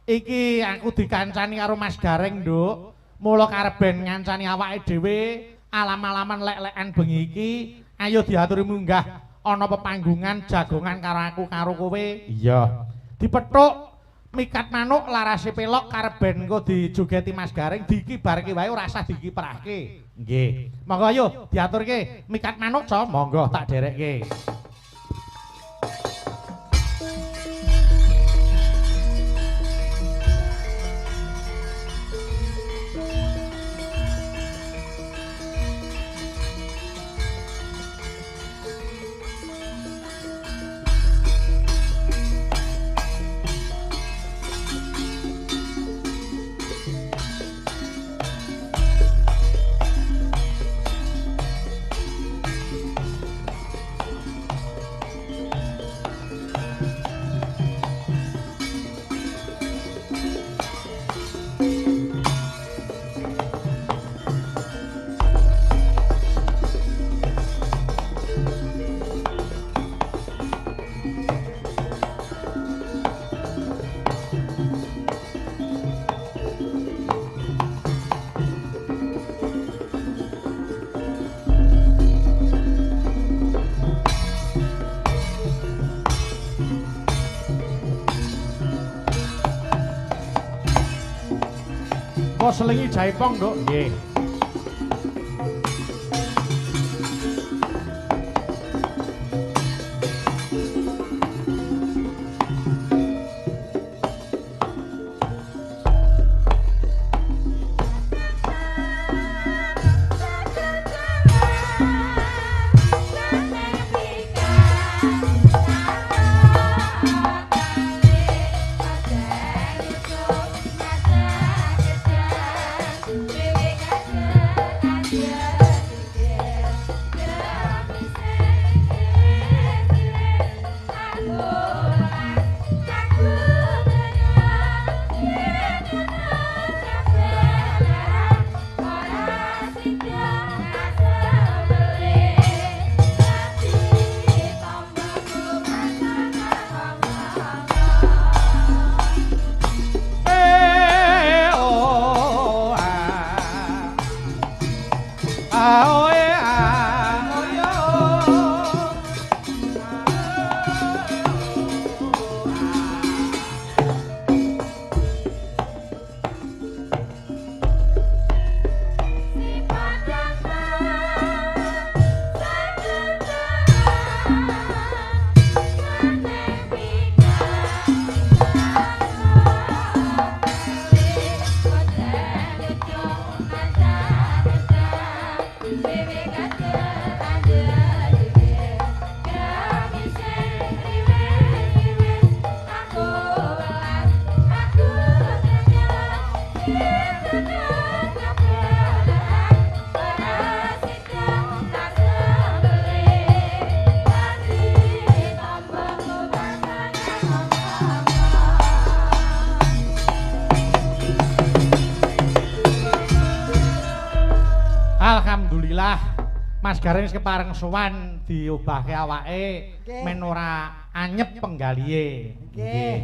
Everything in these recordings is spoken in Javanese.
Iki aku dikancani karo Mas Gareng, Nduk. Mula kareben ngancani awake dhewe alam-alaman lek-lekan bengi iki, ayo diaturi munggah ana pepanggungan jagongan karo aku karo kowe. Iya. Dipethuk mikat manuk larase pelok kareben engko dijogeti Mas Gareng dikibarke wae ora usah dikiprahke. Nggih. Monggo ayo diaturke mikat manuk, Co. Monggo tak derekke. Kok selingi jaipong, Nduk? Nggih. Alhamdulillah Mas Gareng wis kepareng sowan diobahke awake men ora anyep penggalihe. Nggih.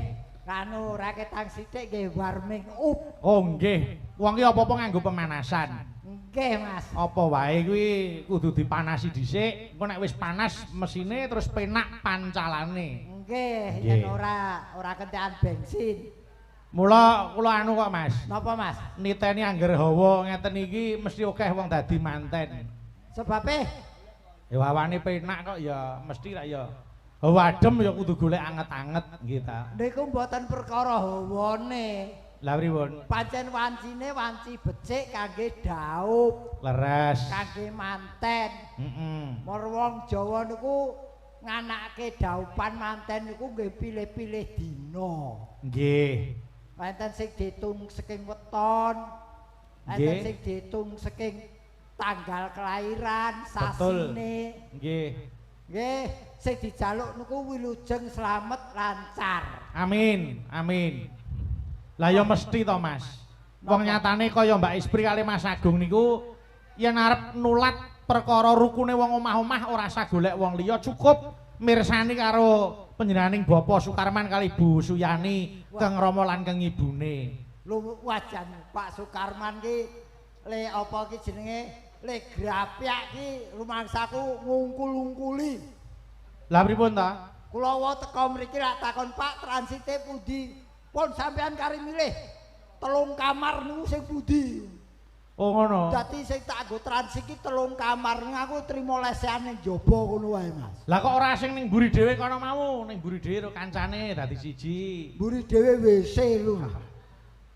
Kanu raketang sithik nggih warming up. Oh nggih. Wong ki apa-apa nganggo pemanasan. Nggih, Mas. Apa wae kuwi kudu dipanasi dhisik. Engko nek wis panas mesine terus penak pancalane. Nggih, yen ora kentekan bensin. Mula kula anu kok, Mas. Napa, Mas? Niteni angger hawa ngeten iki mesti akeh wong dadi manten. Sebabe? Ya hawane penak kok ya mesti ra ya. Hawa adem ya kudu golek anget-anget nggih ta. Niku mboten perkara hawane. Lah pripun? Pancen wancine wanci becik kangge daup. Leres. Kangge manten. Heeh. Mor wong Jawa niku nganake daupan manten niku nggih pilih-pilih dina. Nggih. Wonten sing diitung saking weton, wonten sing diitung saking tanggal kelahiran, sasine. Nggih. Nggih, sing dijaluk niku wilujeng slamet lancar. Amin, amin. Lah ya mesti to, Mas. Wong nyatane kaya Mbak Ispri kali Mas Agung niku yen arep nulat perkara rukune wong omah-omah ora usah golek wong liya, cukup mirsani karo Panjenenganing Bapak Sukarman kali Bu Suyani, Kang Rama lan kang ibune. Lho wajan Pak Sukarman ki le apa ki jenenge le grapyak ki rumangsaku ngungkul-ungkuli. Lah pripun ta? Kula wae teko mriki lak takon Pak transite pundi? Pun sampean kari milih 3 kamar niku sing pundi? Oh ngono. Dadi sing tak nggo transit ki 3 kamar aku trimo lesehan ning jaba ngono wae Mas. Lah kok ora sing ning mburi dhewe kono mau, ning mburi dhewe karo kancane dadi siji. Mburi dhewe WC lho.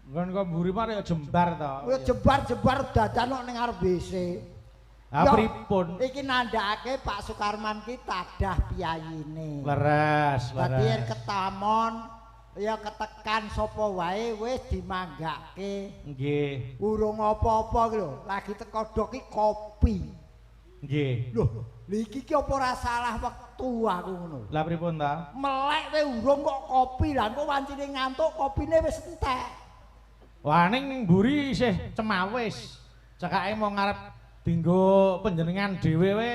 Nggon kok mburi mah ya jembar to. Ya jembar-jembar dadan kok ning arep WC. Ha pripun? Iki nandhakake Pak Sukarman ki tadah piyayine. Leres, leres. Dadi yen ketamon ya ketekan sapa wae wis dimanggake. Nggih. Urung apa-apa iki lho, lagi teko dok ki kopi. Nggih. Lho, lha iki ki apa ora salah wektu aku ngono. Lah pripun ta? Melek we urung kok kopi, lah engko wancine ngantuk kopine wis entek. Wah ning mburi isih cemawis. Cekake mau ngarep dinggo panjenengan dhewe we.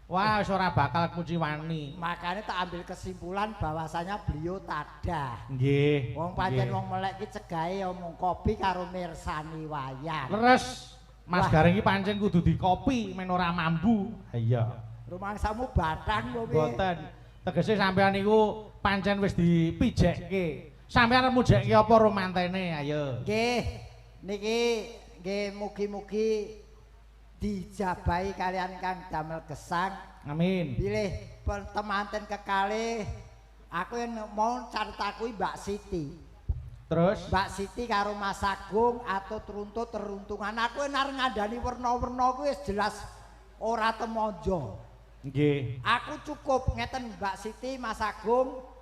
Wah wis ora bakal kuciwani. Makanya tak ambil kesimpulan bahwasanya beliau tadah. Nggih. Wong pancen wong melek ki cegahe omong kopi karo mirsani wayang. Leres. Mas Gareng iki pancen kudu dikopi men ora mambu. Ha iya. Rumangsamu bathang kok piye? Mboten. Tegese sampean niku pancen wis dipijekke. Sampeyan arep mujekke apa romantene? Ayo. Nggih. Niki nggih mugi-mugi dijabahi kalian kang damel gesang. Amin. Bilih temanten kekalih aku yang mau carita kuwi Mbak Siti. Terus Mbak Siti karo Mas Agung atau teruntut teruntungan aku yen arep ngandani werna-werna kuwi wis jelas ora temonjo. Nggih. Aku cukup ngeten Mbak Siti Mas Agung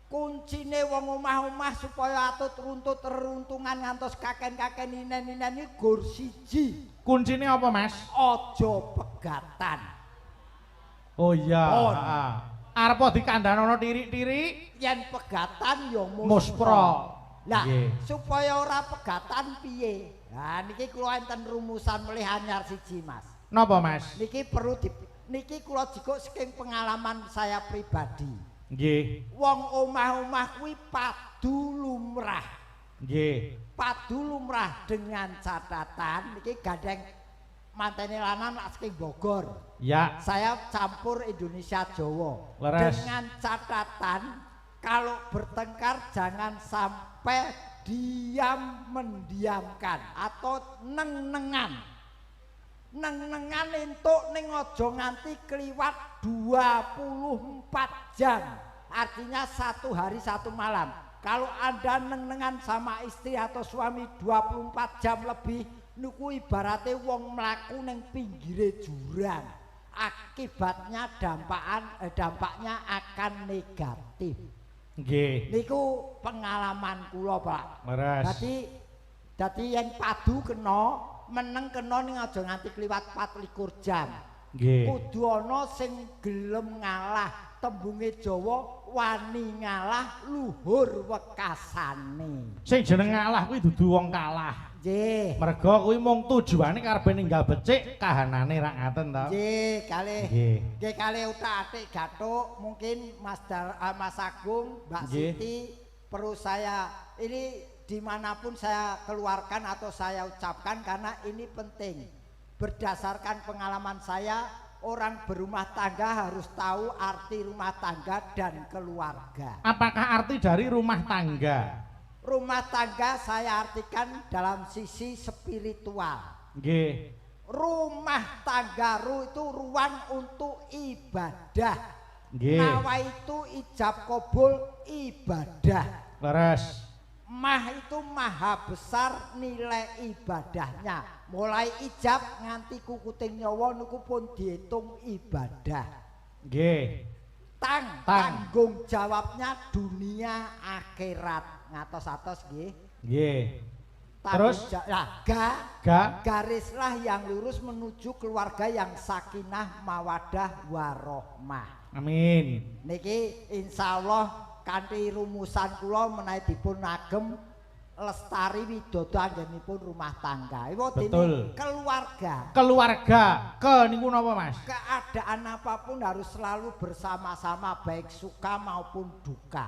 kuncine wong omah-omah supaya atut runtut teruntungan ngantos kaken-kaken inen-inen iki gur siji. Kuncine apa, Mas? Aja pegatan. Oh iya, heeh. Arep dikandhanono tirik-tirik, yen pegatan ya muspra. Lah, supaya ora pegatan piye? Lah niki kula enten rumusan melih anyar siji, Mas. Napa, Mas? Niki perlu di niki kula jikuk saking pengalaman saya pribadi. Nggih. Wong omah-omah kuwi padu lumrah. Nggih. Padu lumrah dengan catatan niki gandeng mantene lanang lak saking Bogor. Ya. Saya campur Indonesia Jawa. Leres. Dengan catatan kalau bertengkar jangan sampai diam mendiamkan atau neng-nengan. Neng-nengan entuk ning aja nganti kliwat 24 jam. Artinya 1 hari 1 malam. Kalau Anda neng-nengan sama istri atau suami 24 jam lebih niku ibarate wong mlaku ning pinggire jurang. Akibatnya dampaknya akan negatif. Nggih. Niku pengalaman kula, Pak. Leres. Dadi yen padu kena meneng kena ning aja nganti kliwat 24 jam. Nggih. Kudu ana sing gelem ngalah. Tembunge Jawa wani ngalah luhur wekasane. Sing jeneng ngalah kuwi dudu wong kalah. Nggih. Merga kuwi mung tujuane karepe ninggal becik kahanane rak ngaten to. Nggih, kalih. Nggih kalih utak-atik gathuk mungkin Mas Mas Agung, Mbak Siti perlu saya ini dimanapun saya keluarkan atau saya ucapkan karena ini penting. Berdasarkan pengalaman saya, orang berumah tangga harus tahu arti rumah tangga dan keluarga. Apakah arti dari rumah tangga? Rumah tangga saya artikan dalam sisi spiritual. Nggih. Rumah tangga itu ruang untuk ibadah. Nggih. Nawa itu ijab kabul ibadah. Leres. Mah itu maha besar nilai ibadahnya. Mulai ijab nganti kukuting nyawa niku pun dihitung ibadah. Nggih. Tanggung jawabnya dunia akhirat. Ngatos-atos nggih. Nggih. Terus lah garislah yang lurus menuju keluarga yang sakinah mawadah warohmah. Amin. Niki insyaallah kanthi rumusan kula menawi dipun agem lestari widodo anggenipun rumah tangga. Betul. Keluarga. Keluarga. Ke niku napa, Mas? Keadaan apapun harus selalu bersama-sama baik suka maupun duka.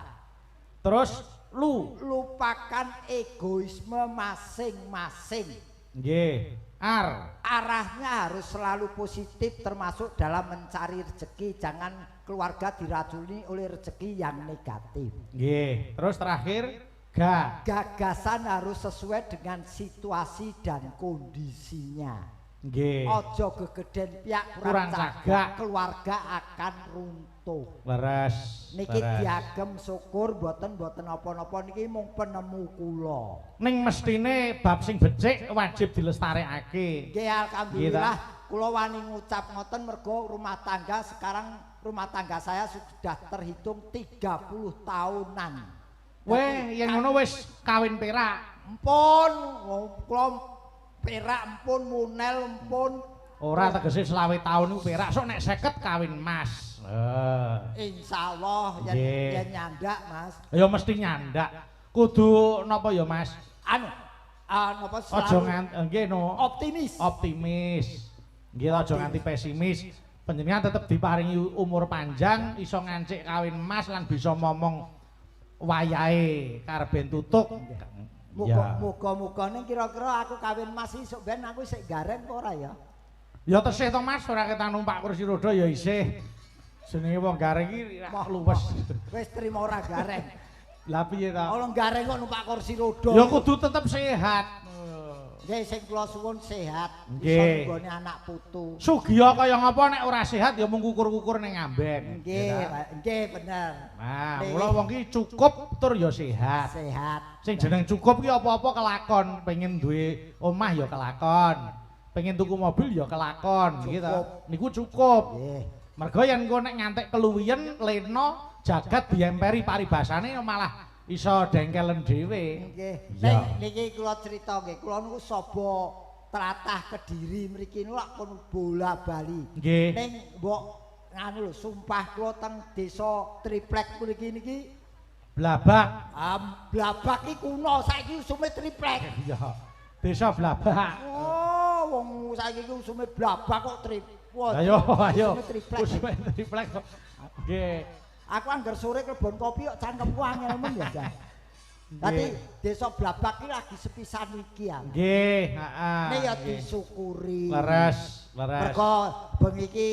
Terus lu lupakan egoisme masing-masing. Nggih. Ar. Arahnya harus selalu positif termasuk dalam mencari rezeki. Jangan keluarga diracuni oleh rezeki yang negatif. Nggih. Terus terakhir ga. Gagasan harus sesuai dengan situasi dan kondisinya. Nggih. Aja gegeden piak kurang cagak, keluarga akan runtuh. Leres. Niki diagem syukur mboten napa-napa niki mung penemu kula. Ning mestine bab sing becik wajib dilestarekake. Nggih, alhamdulillah kula wani ngucap ngoten mergo rumah tangga sekarang rumah tangga saya sudah terhitung 30 tahunan. Weh, yen ngono wis kawin perak. Empun, kula perak empun, munel empun. Ora tegese 25 taun niku perak, sok nek 50 kawin emas. Insyaallah yen nyandak, Mas. Ya mesti nyandak. Kudu napa ya, Mas? Anu, napa selalu aja nganti nggih no. Optimis. Optimis. Nggih aja nganti pesimis. Panjenengan tetep diparingi umur panjang, iso ngancik kawin emas lan bisa momong wayahe karben tutuk. Muga-muga ning kira-kira aku kawin mas isuk ben aku isih gareng apa ora ya? Ya tesih to Mas, ora ketan numpak kursi roda ya isih. Jenenge wong gareng iki luwes. Wis trimo ora gareng. Lah piye ta? Wong gareng kok numpak kursi roda. Ya kudu tetep sehat. Nggih sing kula suwun sehat, iso nggone anak putu. Sugiya kaya ngapa nek ora sehat ya mung kukur-kukur ning amben. Nggih, nggih bener. Nah, mula wong ki cukup tur ya sehat. Sehat. Sing jeneng cukup ki apa-apa kelakon, pengen duwe omah ya kelakon, pengen tuku mobil ya kelakon, gitu. Niku cukup. Nggih. Mergo yen engko nek ngantek keluwihen lena jagat diemperi paribasane malah iso dengkelen dhewe. Nggih. Ning niki kula crita nggih, kula niku saba tlatah Kediri mriki niku lak pun bola-bali. Nggih. Ning mbok nganu lho, sumpah kula teng desa Triplek mriki niki Blabak. Blabak iki kuno, saiki usume Triplek. Iya. Desa Blabak. Oh, wong saiki iki usume Blabak kok Triplek. Ayo, ayo. Usume Triplek kok. Nggih. Aku angger sore klebon kopi kok cangkemku angel men ya, Jan. Dadi desa Blabak iki lagi sepisan iki ya. Nggih, heeh. Nek ya disyukuri. Leres, leres. Mergo bengi iki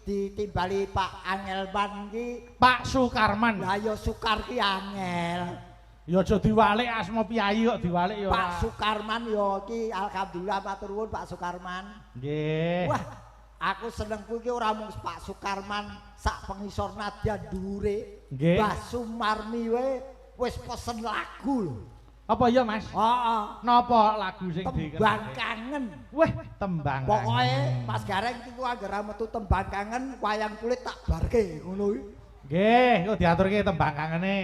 ditimbali Pak Angelman iki, Pak Sukarman. Lah ya Sukar ki angel. Ya aja diwalik asma piyayi kok diwalik ya. Pak Sukarman ya iki alhamdulillah matur nuwun Pak Sukarman. Nggih. Wah, aku senengku iki ora mung Pak Sukarman sak pengisor nadyan dhuwure. Nggih. Mbah Sumarmi wae wis pesen lagu lho. Apa ya, Mas? Heeh. Napa lagu sing Tembang Kangen. Weh, tembang. Pokoke Mas Gareng iki ku anggere metu tembang kangen wayang kulit tak barke ngono kuwi. Nggih, kok diaturke tembang kangene.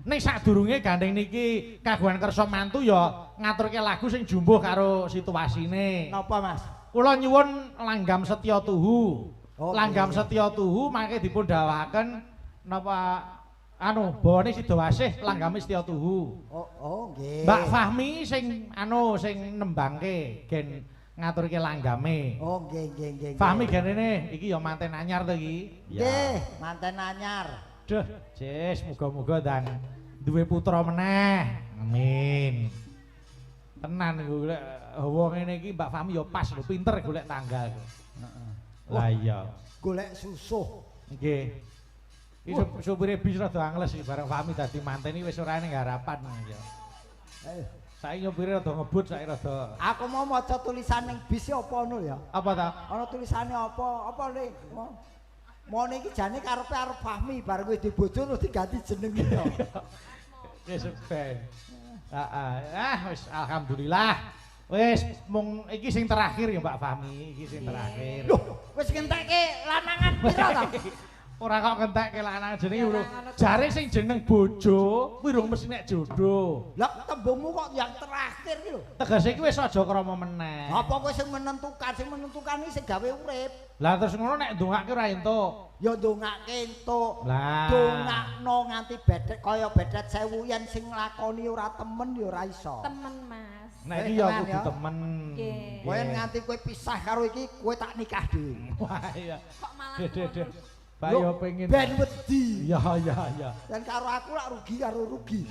Ning sadurunge gandeng niki kagungan kersa mantu ya ngaturke lagu sing jumbuh karo situasine. Napa, Mas? Kula nyuwun langgam setya tuhu. Oh, langgam setya tuhu mangke dipun dawuhaken napa anu bawane Sidowasih langgame setya tuhu. Oh, oh nggih. Mbak Fahmi sing anu sing nembangke gen ngaturke langgame. Oh nggih nggih nggih. Fahmi genene iki ya manten anyar to iki. Nggih, manten anyar. Duh, Jis, muga-muga ndang duwe putra meneh. Amin. Tenan golek hawa ngene iki Mbak Fahmi ya pas lho, pinter golek tanggal. Heeh. Lah iya, golek susuh. Nggih. Iki supire bis rada angles iki bareng Fahmi dadi manten iki wis ora ning harapan ya. Saiki nyopire rada ngebut, saiki rada. Aku mau maca tulisan ning bis apa ngono ya? Apa ta? Ana tulisane apa? Apa le? Mone iki jane karepe arep Fahmi bareng wis dibojo terus diganti jeneng ya. Wis ben. Heeh. Ah wis alhamdulillah. Wis mung iki sing terakhir ya Mbak Fahmi, iki sing terakhir. Loh, wis ngentekke lanangan pira ta? Ora kok kentekke lanang jenenge urung. Jare sing jeneng bojo kuwi urung mesti nek jodoh. Lah tembungmu kok yang terakhir iki lho. Tegese iki wis aja krama meneh. Apa kowe sing menentukan? Sing menentukan iki sing gawe urip. Lah terus ngono nek ndongake ora entuk. Ya ndongake entuk. Lah ndongakno nganti bedhet kaya bedhet sewu yen sing nglakoni ora temen ya ora iso. Temen, Mas. Nek iki ya kudu temen. Kowe nganti kowe pisah karo iki, kowe tak nikah dhewe. Wah iya. Kok malah Bayo pengen ben wedi. Iya iya iya. Dan karo aku lak rugi karo rugi.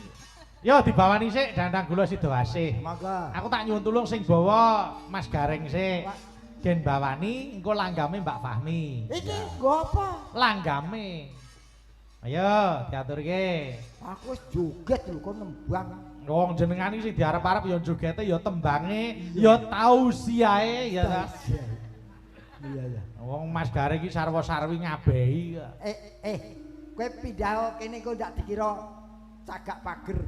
Yo dibawani sik dandang gula Sidoasih. Monggo. Aku tak nyuwun tulung sing bawa Mas Gareng sik. Gen bawani engko langgame Mbak Fahmi. Iki nggo apa? Langgame. Ayo diaturke. Aku wis joget lho kok nembang. Wong jenengan iki sing diarep-arep ya jogete ya tembange, ya tausiahe ya ta. Iya iya. Wong Mas Gareng iki sarwa-sarwi ngabehi kok. Kowe pindah kene kok ndak dikira cagak pager.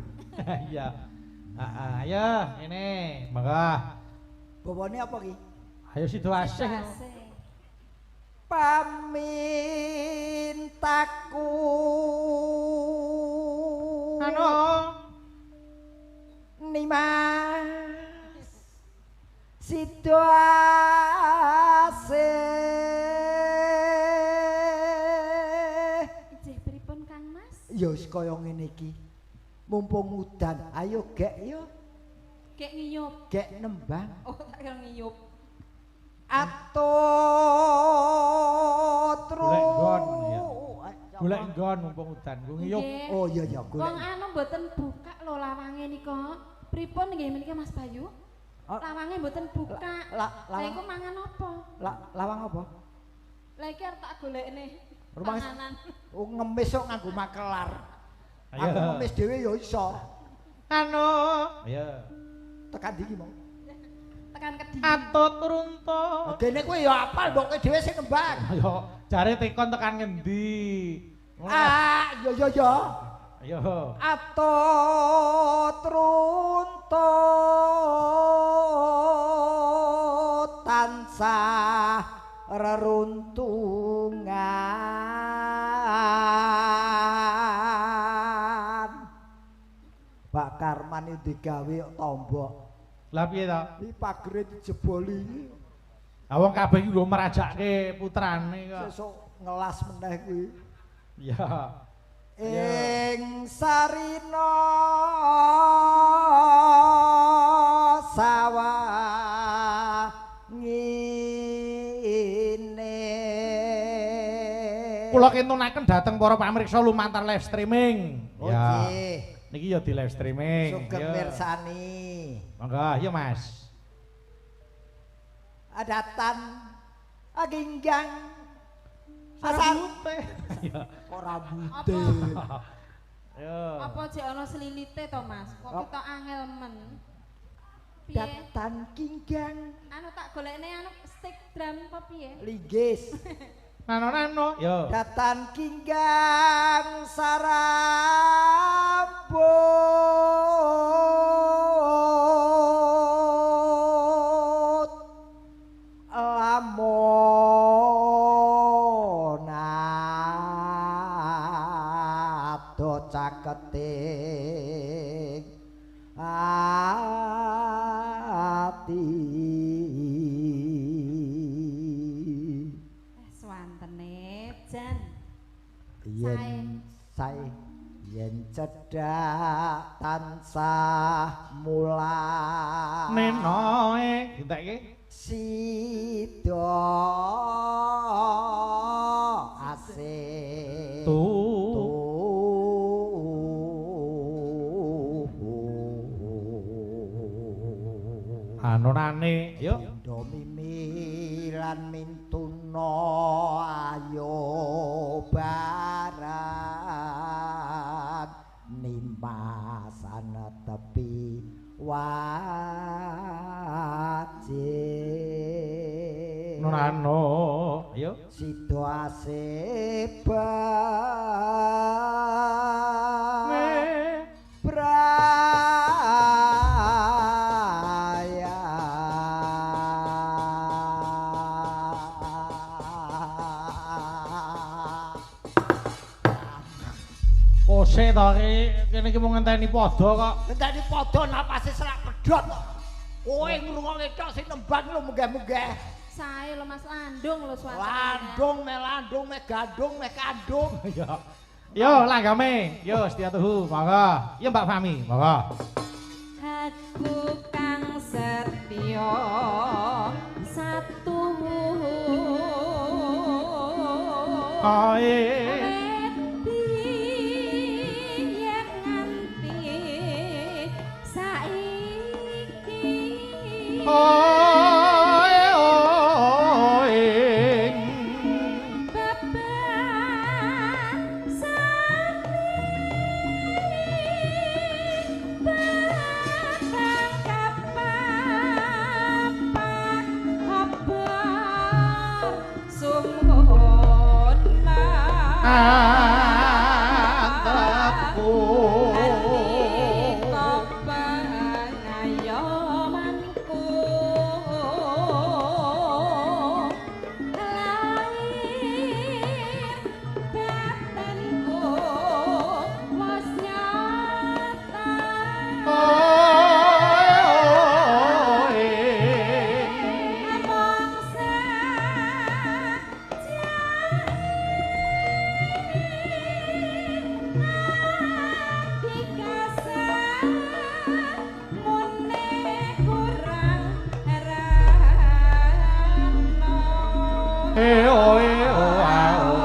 Iya. Heeh, ayo kene, monggo. Bawane apa ki? Ayo Sidoasih. Pamintaku anu Nimas Sidoasih. Ijih pripun Kang Mas? Ya wis kaya ngene iki. Mumpung udan, ayo gek yo. Gek ngiyup. Gek nembang. Oh, tak kira ngiyup. Atut golek nggon ya. Golek nggon mumpung udan, nggo ngiyup. Oh iya iya golek. Wong anu mboten buka lho lawange nika. Pripun nggih menika Mas Bayu? Lawange mboten buka. Lah iku mangan apa? Lawang apa? Lah iki arep tak golekne panganan. Oh ngemis kok nganggo makelar. Aku ngemis dhewe ya iso. Anu, ayo. Tekan ndi iki mau? Tekan kedhi. Atut runtuh. Dene kowe ya apal mbok kowe dhewe sing nembang. Ayo, jare tekon tekan ngendi? Ah, yo yo yo. Ayo. Atut runtuh tansah reruntungan. Pak Karman iki digawe tombok. Lah piye ta? Iki pagere dijeboli iki. Lah wong kabeh iki nggo merajake putrane kok. Sesuk ngelas meneh kuwi. Iya. Ing sarina sawah ngene. Kula kintunaken dhateng para pamirsa lumantar live streaming. Oh nggih. Niki ya di live streaming. Sugeng mirsani. Monggo, iya Mas. Adatan aginggang rambute. Kok rambute. Ayo. Apa jek ana slilite to, Mas? Kok ketok angel men. Piye? Datan kinggang. Anu tak golekne anu stick drum apa piye? Linggis. Nano-nano. Yo. Datan kinggang sarambut lamun ado caketing ati. Swantene jan yen sae yen cedhak tansah mulah nenoe entekke sida asih tu anonane yo do mimi lan mintuna ayo barang nimbasana tepi wajib nonano ayo sida asih braya to, kene iki mung ngenteni padha kok. Ngenteni padha napase selak pedhot kok. Kowe ngrungokke tok sing nembang lho munggah-munggah. Sae lho Mas Landung lho suarane. Landung me landung me gandung me kandung. Ya. Yo langgame, yo setia tuhu, monggo. Yo Mbak Fahmi, monggo. Aku kang setya satu Ae yen nganti saiki. Oe oe antepku pangayomanku lahir batinku wis nyata. Oe Among e o e o a o.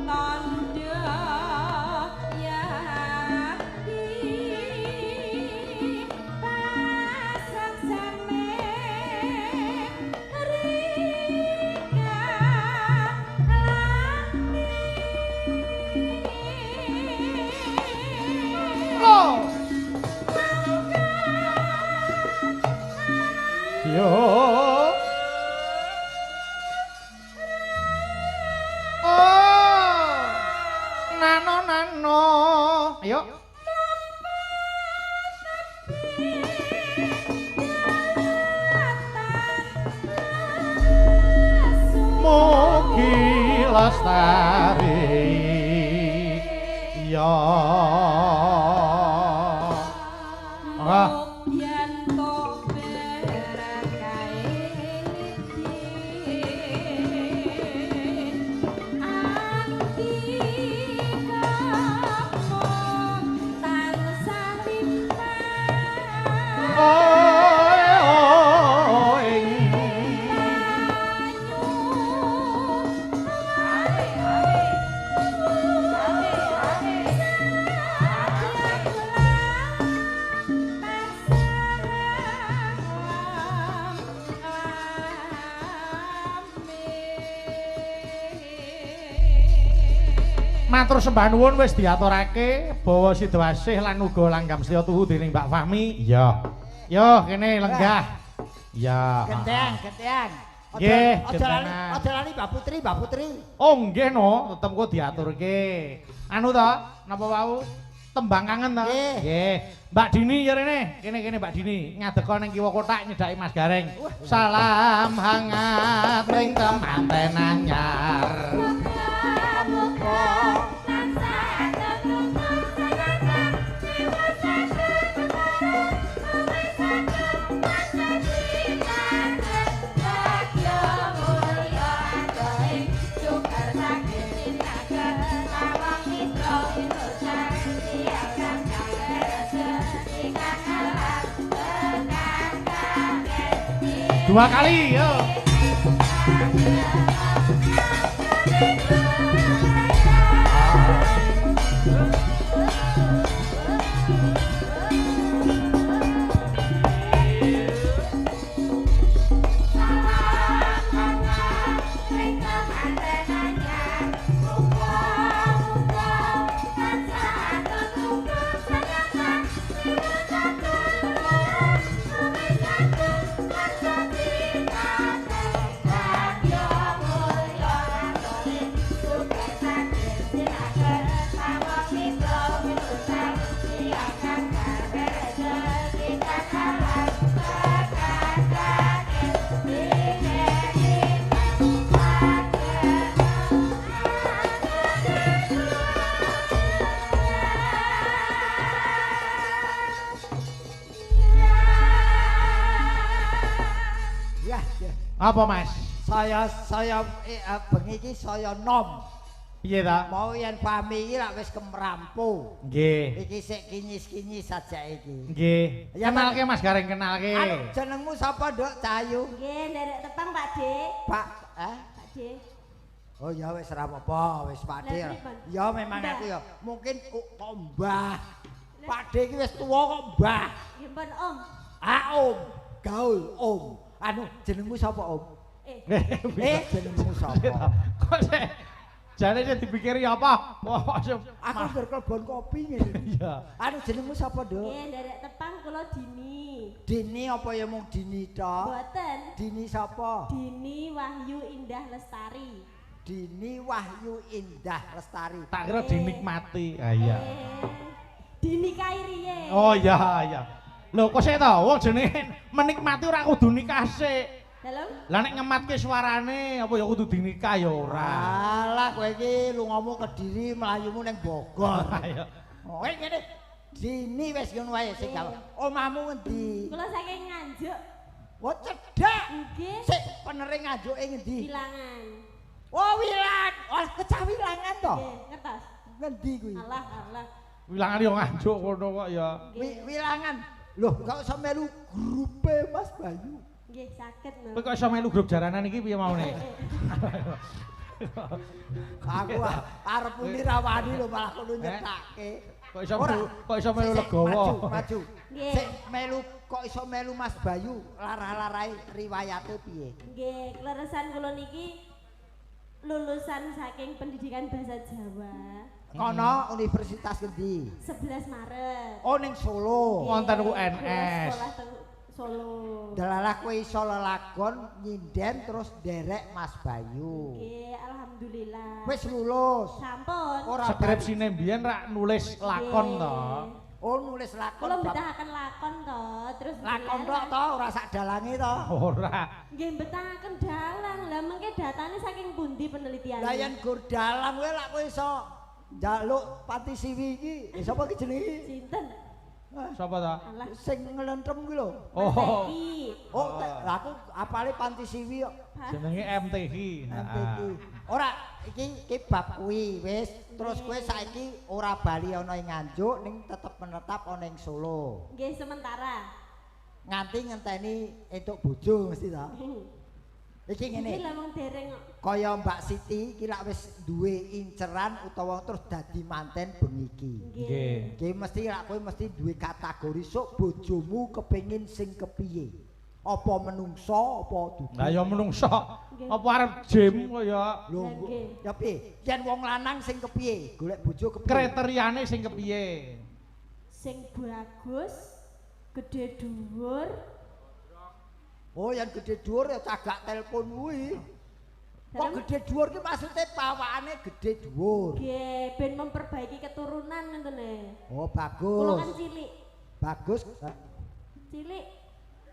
Tandha yati pasaksane rika lati. Lo. Yo. Oh. Nano nano. Ayo. Mugi lestari. Ya. Monggo. Oe oe. Matur sembah nuwun wis diaturake bawa sidawasih lan uga langgam setya tuhu dening Mbak Fahmi. Iya. Yo kene lenggah. Iya. Gentean, gentean. Nggih, Aja lali, gentenan. aja lali Mbak Putri, Mbak Putri. Oh nggih no, tetep kok diaturke. Anu to, napa wau? Tembang kangen to? Nggih. Nggih. Mbak Dini ya rene, kene-kene Mbak Dini, ngadeka ning kiwa kotak nyedhaki Mas Gareng. Salam hangat ring temanten anyar. Dua kali, yo. Apa, Mas? Saya bengi iki saya nom. Piye ta? Mau yen pami iki lak wis kemrampu. Nggih. Iki sik kinyis-kinyis saja iki. Nggih. Kenalke Mas Gareng, kenalke. Anu jenengmu sapa, Nduk? Cahayu. Nggih, nderek tepang Pak D. Pak, eh? Pak D. Oh ya wis ora apa-apa, wis Pak D. Ya memang aku ya mungkin kok Mbah. Pak D iki wis tuwa kok Mbah. Nggih pun Om. Ah Om, gaul Om. Anu jenengmu sapa Om? Jenengmu sapa? Kok sik jane sing dipikiri apa? Aku ngger klebon kopi ngene. Iya. Anu jenengmu sapa, Nduk? Nggih, nderek tepang kula Dini. Dini apa ya mung Dini tok? Mboten. Dini sapa? Dini Wahyu Indah Lestari. Dini Wahyu Indah Lestari. Tak kira dinikmati. Ah iya. Dinikahi riye. Oh iya iya. Lho kok sik to wong jenenge menikmati ora kudu nikah sik. Dalem? Lah nek ngematke suarane apa ya kudu dinikah ya ora. Alah kowe iki lungamu Kediri mlayumu ning Bogor. Ayo. Oh ngene. Dini wis ngono wae sing gawe. Omahmu ngendi? Kula saking Nganjuk. Oh cedhak. Nggih. Sik penere Nganjuke ngendi? Wilangan. Oh Wilan. Oh kecah Wilangan to? Nggih, ngertos. Ngendi kuwi? Alah alah. Wilangan yo Nganjuk kono kok ya. Wilangan. Loh kok iso melu grupe Mas Bayu? Nggih, saged lho. Kowe kok iso melu grup jaranan iki piye maune? Aku arep muni ra wani lho malah kono nyetake. Kok iso kok iso melu legowo? Maju, maju. Sik melu kok iso melu Mas Bayu larah-larahe riwayate piye? Nggih, kleresan kula niki lulusan saking pendidikan bahasa Jawa. Kono universitas ngendi? 11 Maret. Oh ning Solo. Wonten UNS. Sekolah teng Solo. Delalah kowe iso lelagon nyinden terus nderek Mas Bayu. Nggih, alhamdulillah. Wis lulus. Sampun. Ora skripsine mbiyen rak nulis lakon to. Oh nulis lakon. Kula mbetahaken lakon to, terus lakon tok to ora sak dalange to. Ora. Nggih mbetahaken dalang. Lah mengke datane saking pundi penelitiane? Lah yen gur dalang kowe lak kowe iso njaluk pati siwi iki. Sapa iki jenenge? Sinten? Sapa ta? Sing nglentrem kuwi lho. Oh. Oh, lah aku apale panti siwi kok. Jenenge MTQ. MTQ. Ora, iki bab kuwi wis. Terus kowe saiki ora bali ana ing Nganjuk ning tetep menetap ana ing Solo. Nggih, sementara. Nganti ngenteni entuk bojo mesti ta. Iki ngene. Iki lha mung dereng kok. Kaya Mbak Siti iki lak wis duwe inceran utawa terus dadi manten bengi iki. Nggih. Iki mesti lak kowe mesti duwe kategori sok bojomu kepengin sing kepiye. Apa menungso apa dudu? Lah ya menungso. Apa arep gym kok ya? Lho ya piye? Yen wong lanang sing kepiye? Golek bojo kepiye? Kriteriane sing kepiye? Sing bagus, gede dhuwur. Oh, yang gede dhuwur ya cagak telepon kuwi. Kok gede dhuwur ki maksude pawakane gede dhuwur. Nggih, ben memperbaiki keturunan ngoten e. Oh, bagus. Kula kan cilik. Bagus. Cilik.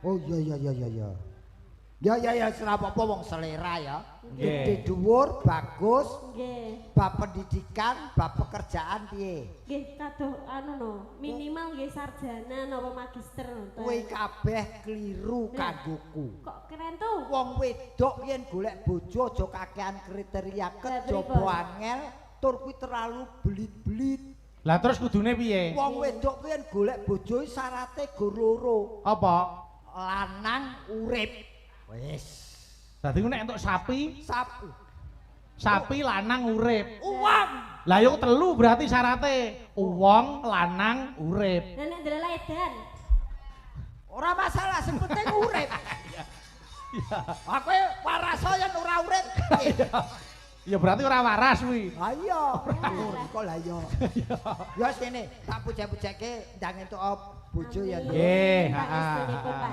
Oh iya iya iya iya. Ya ya ya ora apa-apa wong selera ya. Gede dhuwur, bagus. Nggih. Bab pendidikan, bab pekerjaan piye? Nggih, kadoh anu no, minimal nggih sarjana napa magister ngoten. Kuwi kabeh kliru kanggoku. Kok keren tuh? Wong wedok yen golek bojo aja kakean kriteria kejaba angel tur kuwi terlalu belit-belit. Lah terus kudune piye? Wong wedok kuwi yen golek bojo syarate gur loro. Apa? Lanang urip. Wis. Dadi ku nek entuk sapi, sapi. Sapi lanang urip. Uwong. Lah yo telu berarti syarate. Uwong lanang urip. Lah nek ndelok edan. Ora masalah, sing penting urip. Iya. Aku waras yen ora urip. Ya berarti ora waras kuwi. Ha iya. Kok lah iya. Ya wis kene, tak puja-pujake ndang entuk bojo ya. Nggih, heeh.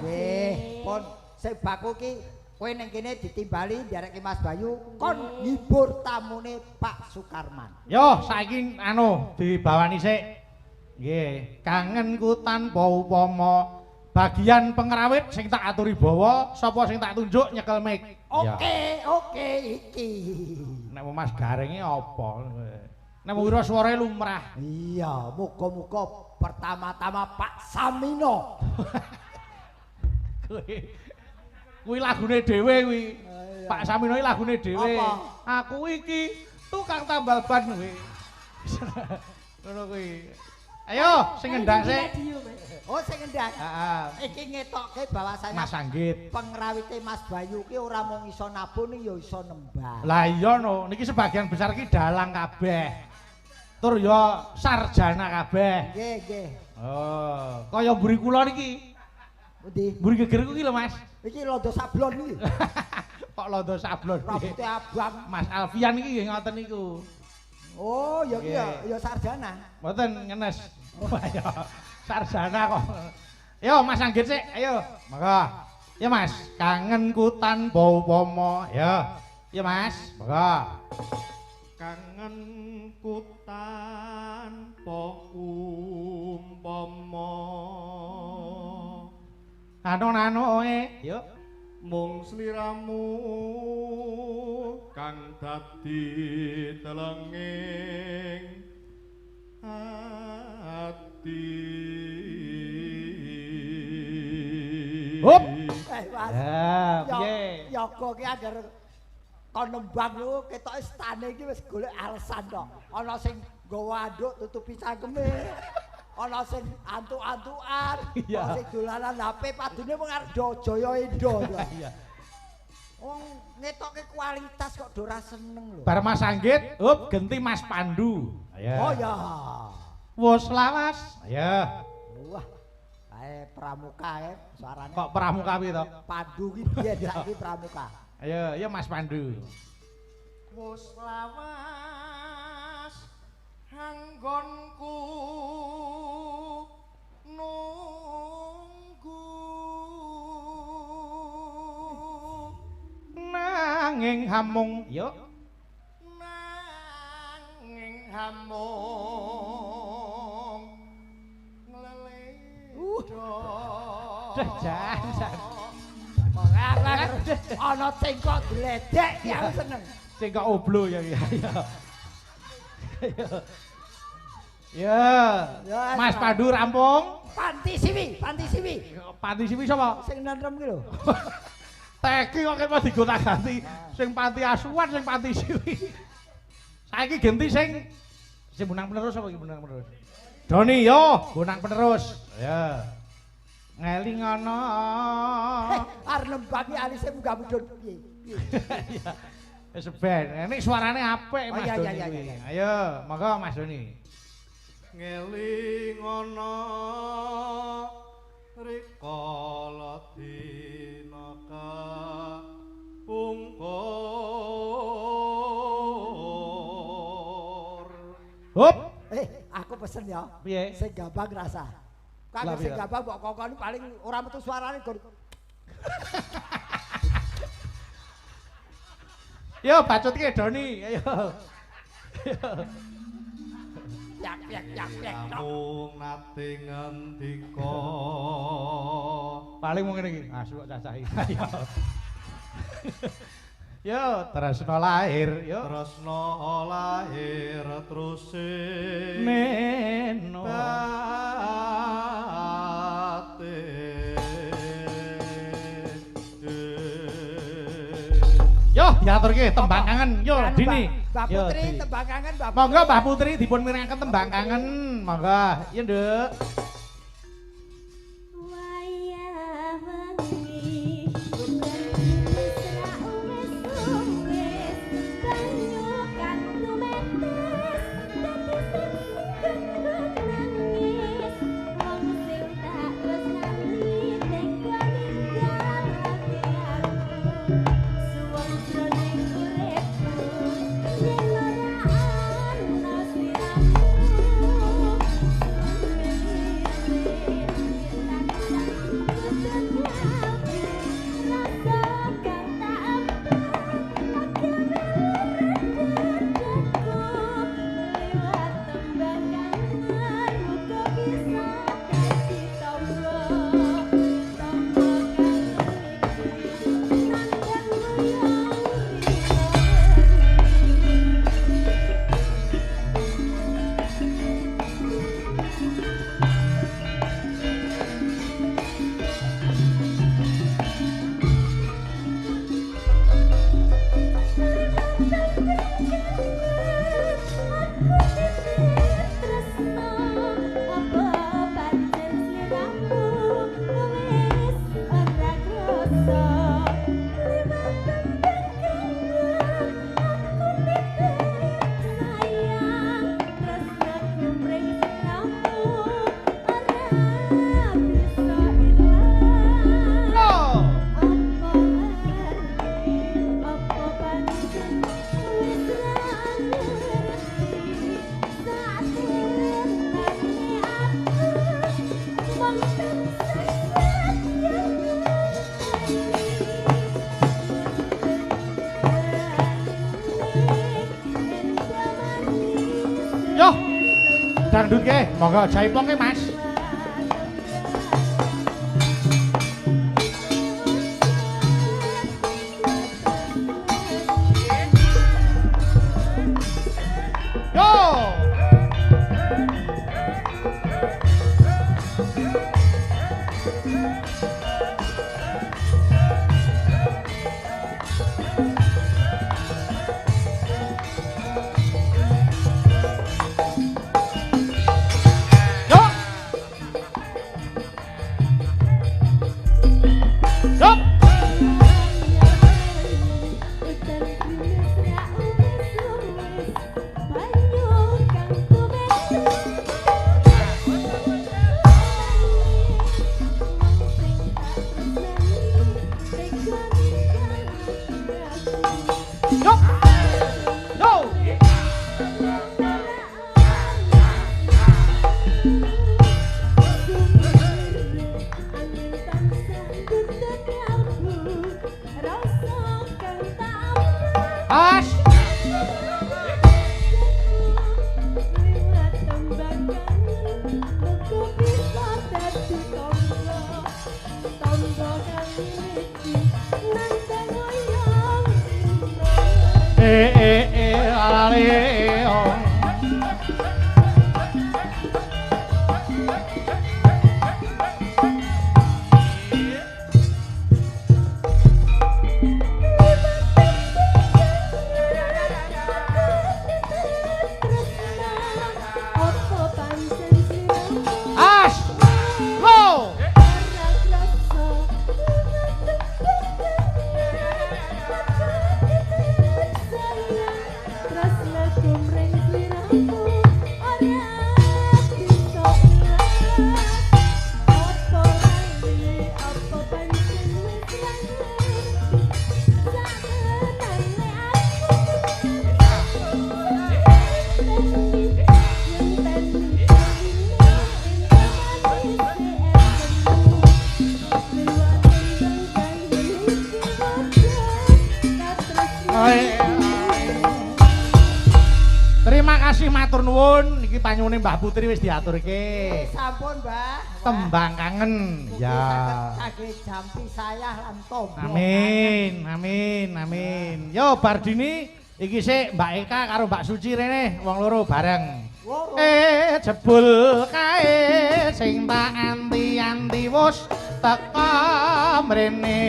Nggih, pun sing baku ki kowe ning kene ditimbali ndereke Mas Bayu kon ngibur tamune Pak Sukarman. Yo saiki anu dibawani sik. Nggih, kangenku tanpa upama. Bagian pengrawit sing tak aturi bawa, sapa sing tak tunjuk nyekel mic. Oke, oke iki. Nek Mas Garenge apa? Nek wira swarae lumrah. Iya, muga-muga pertama-tama Pak Samino. Kowe. Kuwi lagune dhewe kuwi. Pak Samino iki lagune dhewe. Aku iki tukang tambal ban kuwi. Ngono kuwi. Ayo sing ngendak sik. Oh sing ngendak. Heeh. Iki ngetokke bahwasane Mas Anggit. Pengrawite Mas Bayu ki ora mung iso nabuh ning ya iso nembang. Lah iya no, niki sebagian besar ki dalang kabeh. Tur ya sarjana kabeh. Nggih, nggih. Oh, kaya mburi kula niki. Pundi? Mburi gegerku ki lho, Mas. Iki londo sablon iki. Kok londo sablon? Rambute abang. Mas Alfian iki nggih ngoten niku. Oh, ya ki ya sarjana. Mboten ngenes. Wah ya. Sarjana kok. Yo Mas Anggit sik, ayo. Monggo. Ya Mas, kangenku tanpa upama. Ya. Ya Mas, monggo. Kangenku tanpa umpama. Anu-anu e, yo. Mung sliramu kang dadi telenging ati. Hop. Mas. Ya, piye? Yoga ki angger kon nembang lho ketoke stane iki wis golek alasan to. Ana sing nggawa anduk tutupi cangkeme. Ana sing antuk-antukan, ana sing dolanan HP padune mung arep do Jaya Endo. Iya. Wong ngetoke kualitas kok do ora seneng lho. Bar Mas Anggit, hop genti Mas Pandu. Ayo. Oh ya. Wis lawas. Ayo. Wah. Kae pramuka kae suarane. Kok pramuka piye to? Pandu ki biyen saiki pramuka. Ayo, ya Mas Pandu. Wis lawas anggonku nunggu nanging hamung yo nanging hamung ngleledo. Duh jan jan. Ana cengkok gledek ki aku seneng. Cengkok oblo ya iki. Ayo. Ya. Mas Pandu rampung. Panti Siwi, Panti Siwi. Panti Siwi sapa? Sing nentrem ki lho. Teki kok kepo digonta-ganti. Sing panti asuhan, sing panti siwi. Saiki genti sing sing bonang penerus apa iki bonang penerus? Doni yo, bonang penerus. Ya. Ngeling ana. Arep nembangi alise munggah mudhun piye? Iya. Wis ben. Nek suarane apik Mas Doni. Ayo, monggo Mas Doni. Ngeling ana rikala dina kapungkur. Hop. Aku pesen ya. Piye? Sing gampang rasa. Kang sing gampang mbok kokoni paling ora metu suarane gon. Yo bacutke Doni, ayo. Yak yak yak yak. Namung nate ngendika. Paling mung ngene iki, asu kok cacah iki. Ayo. Yo tresna lahir, yo. Tresna lahir terus meno. Yo diaturke tembang kangen, yo Dini. Mbak Putri tembang kangen, Mbak. Monggo Mbak Putri dipun mirengaken tembang kangen, monggo. Iya, Nduk. Wayah wengi wis banyu kang lumetes dadi sing nangis wong sing tak tresnani tega ninggalake aku suwung jroning uripku yen ora ana sliramu suwi. Yo. Dangdut ke, monggo jaipong ke, Mas. Yo. Yo. Yo. Yo. Yo. As. E e e ala le o. As. Lo. Terima kasih matur nuwun iki panyuwune Mbah Putri wis diaturke. Sampun, Mbah. Tembang kangen. Ya. Kangge jampi sayah lan tombo. Amin, amin, amin. Yo Bardini iki sik Mbak Eka karo Mbak Suci rene wong loro bareng. Jebul kae sing tak anti-anti wis teka mrene.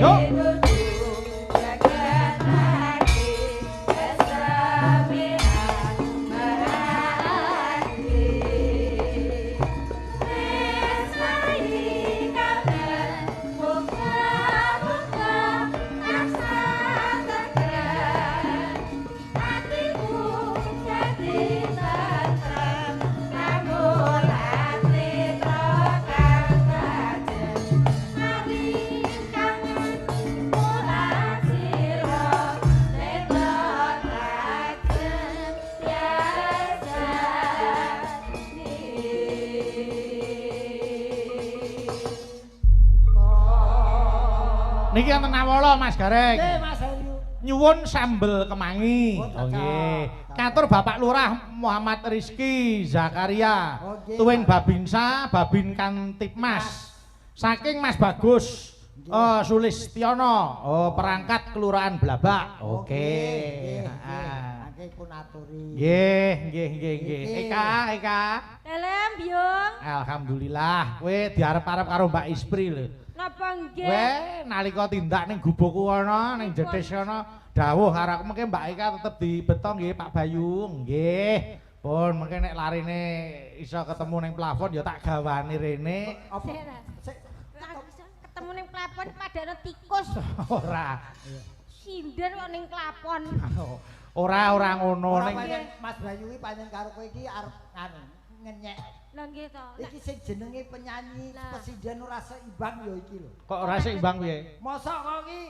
Yo. Niki wonten awala Mas Gareng. Nggih, Mas Heriu. Nyuwun sambel kemangi. Oh nggih. Katur Bapak Lurah Muhammad Rizky Zakaria. Tuwin Babinsa, Babin Kantipmas. Saking Mas Bagus Sulistiono, oh perangkat Kelurahan Blabak. Oke. Heeh. Mangke pun aturi. Nggih, nggih, nggih, nggih. Eka, Eka. Dalem, Byung. Alhamdulillah, kowe diarep-arep karo Mbak Ispri lho. Napa nggih? Weh, nalika tindak ning gubukku ana, ning Jetis ana, dawuh karo aku mengke Mbak Eka tetep dibeto nggih Pak Bayu. Nggih. Pun mengke nek larine iso ketemu ning plafon ya tak gawani rene. Apa? Ketemu ning plafon padane tikus. Ora. Sinden kok ning plafon. Ora ngono ning Mas Bayu iki pancen karo kowe iki arep anu ngenyek. Lah nggih to. Iki sing jenenge penyanyi presiden ora seimbang ya iki lho. Kok ora seimbang piye? Mosok kok iki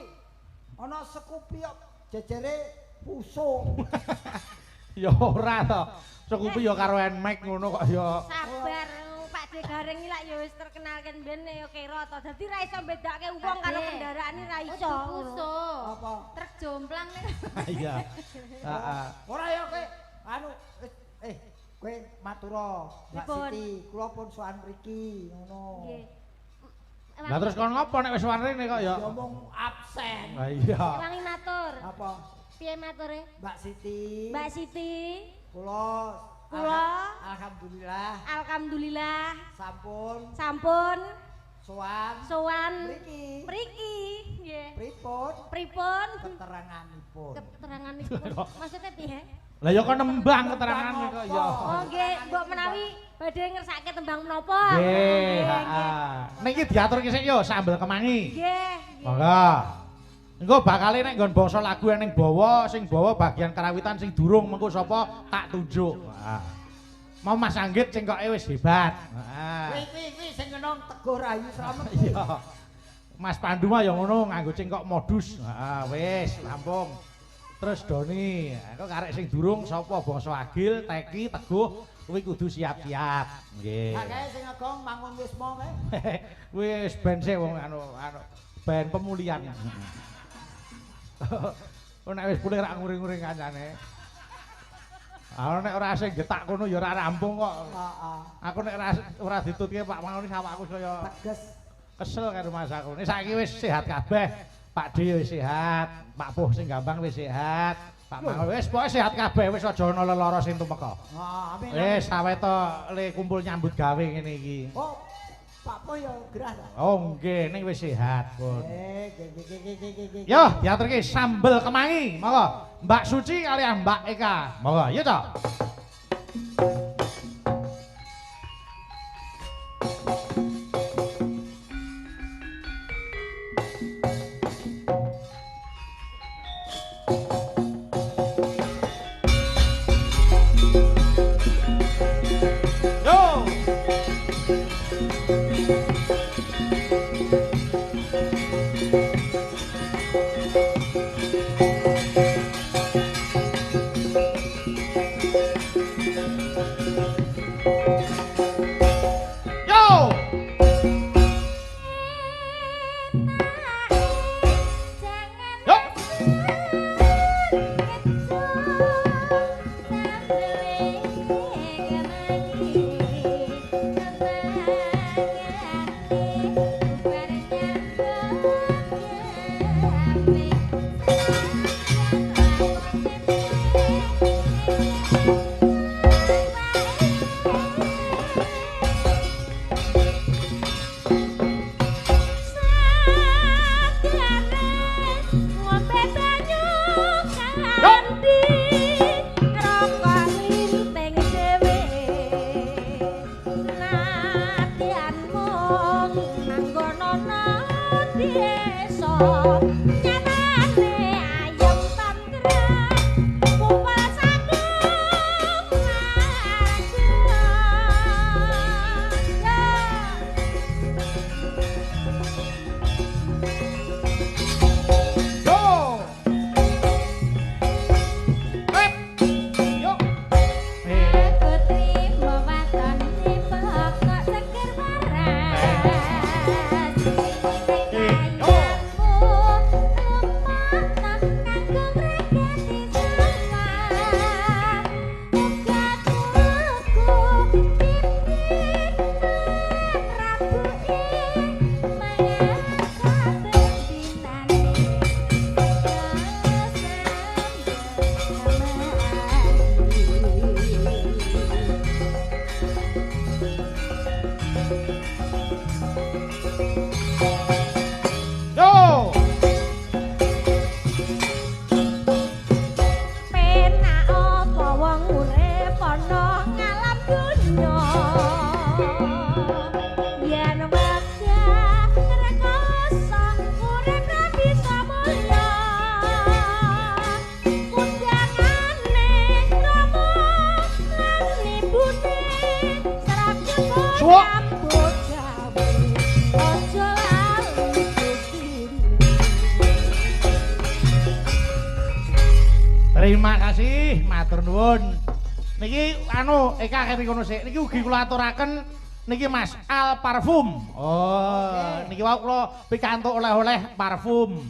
ana sekupi kok jejere puso. Ya ora to. Sekupi ya karo Nmax ngono kok ya. Sabar Pak De Gareng iki lak ya wis terkenal ken ben ya kira to. Dadi ra iso mbedake wong karo kendaraan iki ra iso. Puso. Apa? Truk jomplang nek. Iya. Heeh. Ora ya kowe anu kowe matura Mbak Siti, kula pun sowan mriki ngono. Nggih. Lah terus kon ngopo nek wis sowan rene kok ya? Ya mung absen. Lah iya. Wangi matur. Apa? Piye mature? Mbak Siti. Mbak Siti. Kula alhamdulillah. Alhamdulillah. Sampun. Sowan. Mriki. Mriki. Nggih. Pripun? Pripun? Keteranganipun. Keteranganipun. Maksudnya piye? Lah ya kok nembang keterangan kok ya. Oh nggih, mbok menawi badhe ngersake tembang menapa? Nggih, heeh. Niki diaturke sik yo sambel kemangi. Nggih. Monggo. Engko bakale nek nggon basa lagu ning bawa, sing bawa bagian karawitan sing durung mengko sapa tak tunjuk. Heeh. Mau Mas Anggit sing koke wis hebat. Heeh. Kuwi sing kena Teguh Rahayu Slamet. Iya. Mas Pandu mah ya ngono nganggo cengkok modus. Heeh, wis rampung. Terus Doni, kok karek sing durung sapa bangsa Agil, Teki, Teguh, kuwi kudu siap-siap. Nggih. Lah kae sing ngegong Mangun Wisma kae. Wis ben sik wong anu ben pemulihan. Kok nek wis pulih rak nguring-nguring kancane. Ah nek ora sing getak kono ya ora rampung kok. Heeh. Aku nek ora ditutke Pak Mangun awakku saya teges kesel karo Mas aku. Nek saiki wis sehat kabeh. Pak D wis sehat, Pak Puh sing Gambang wis sehat, Pak Mangun wis pokoke sehat kabeh wis aja ana lelara sing tumeka. Amin. Wis awet to le kumpul nyambut gawe ngene iki. Oh, Pak Puh ya gerah ta? Oh nggih, ning wis sehat pun. Nggih. Yo, diaturke sambel kemangi, monggo. Mbak Suci kaliyan Mbak Eka. Monggo, yo to. Yo. kasih, matur nuwun. Niki anu Eka kene kono sik. Niki ugi kula aturaken niki Mas Al Parfum. Oh, niki wau kula pikantuk oleh-oleh parfum.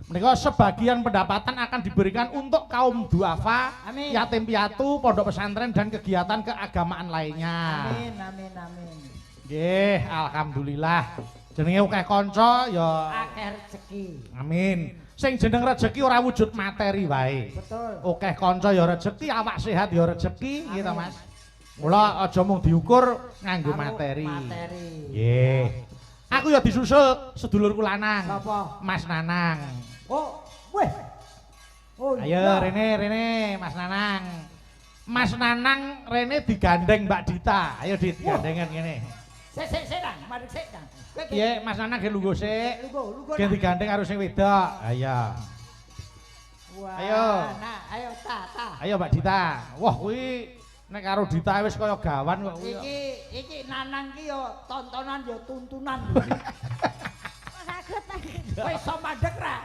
Menika sebagian pendapatan akan diberikan untuk kaum duafa, yatim piatu, pondok pesantren dan kegiatan keagamaan lainnya. Amin amin amin. Nggih, alhamdulillah. Jenenge akeh kanca ya akeh rezeki. Amin. Sing jeneng rezeki ora wujud materi wae. Betul. Akeh kanca ya rezeki, awak sehat ya rezeki, gitu Mas. Mula aja mung diukur nganggo materi. Materi. Nggih. Aku ya disusul sedulurku lanang. Sapa? Mas Nanang. Oh, weh. Oh, ayo rene rene Mas Nanang. Mas Nanang rene digandeng Mbak Dita. Ayo Dit, gandengan ngene. Sik sik sik nang, madhep sik nang. Piye Mas Nanang ge lungguh sik. Lungguh, lungguh. Ge digandeng karo sing wedok. Ayo. Wah. Ayo. Nah, ayo ta ta. Ayo Mbak Dita. Wah, kuwi nek karo Dita wis kaya gawan kok kuwi. Iki iki Nanang ki yo tontonan yo tuntunan. Kok saged ta? Kowe iso mandek ra?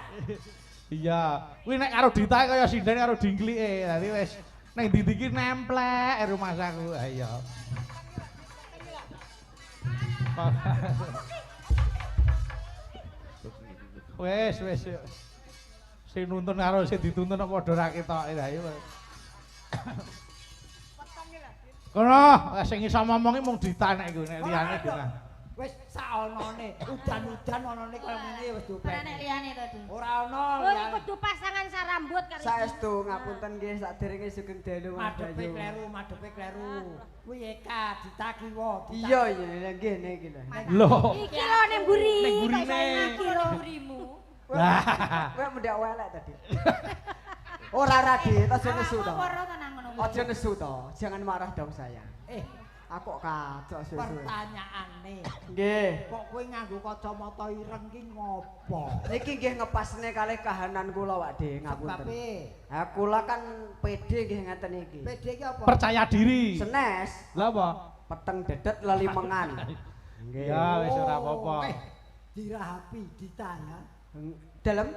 Iya, kuwi nek karo Dita kaya sinden karo dingklike. Dadi wis ning ndi-ndi ki nemplek rumahsaku. Ayo. Wis wis sing nuntun karo sing dituntun kok padha ra ketoke lha ayo. Kono sing iso ngomongi mung Dita nek iku nek liyane dina. Wis saonone udan-udan onone kaya ngene wis dopeni. Ora nek liyane to, Dik. Ora ono. Oh, iki kudu pasangan sarambut karo. Saestu ngapunten nggih sakderenge sugeng dalu Mas Madepe Bayu. kleru, madepe kleru. Kuwi Eka Dita kiwa. Iya iya nggih niki lho. Lho. Iki lho ning mburi. Ning mburine. Iki lho mburimu. Lah, kowe mendhak welek tadi. Ora ora Dit, aja nesu to. Aja nesu to, jangan marah dong saya. Aku kok kacok suwe-suwe. Pertanyaane. Nggih. Kok kowe nganggo kacamata ireng ki ngopo? Niki nggih ngepasne kalih kahanan kula Pak De, ngapunten. Sebabe? Ha kula kan PD nggih ngeten iki. PD ki apa? Percaya diri. Senes. Lha apa? Peteng dedet lelimengan. Nggih. Ya wis ora apa-apa. Dirahapi Dita ya. Dalem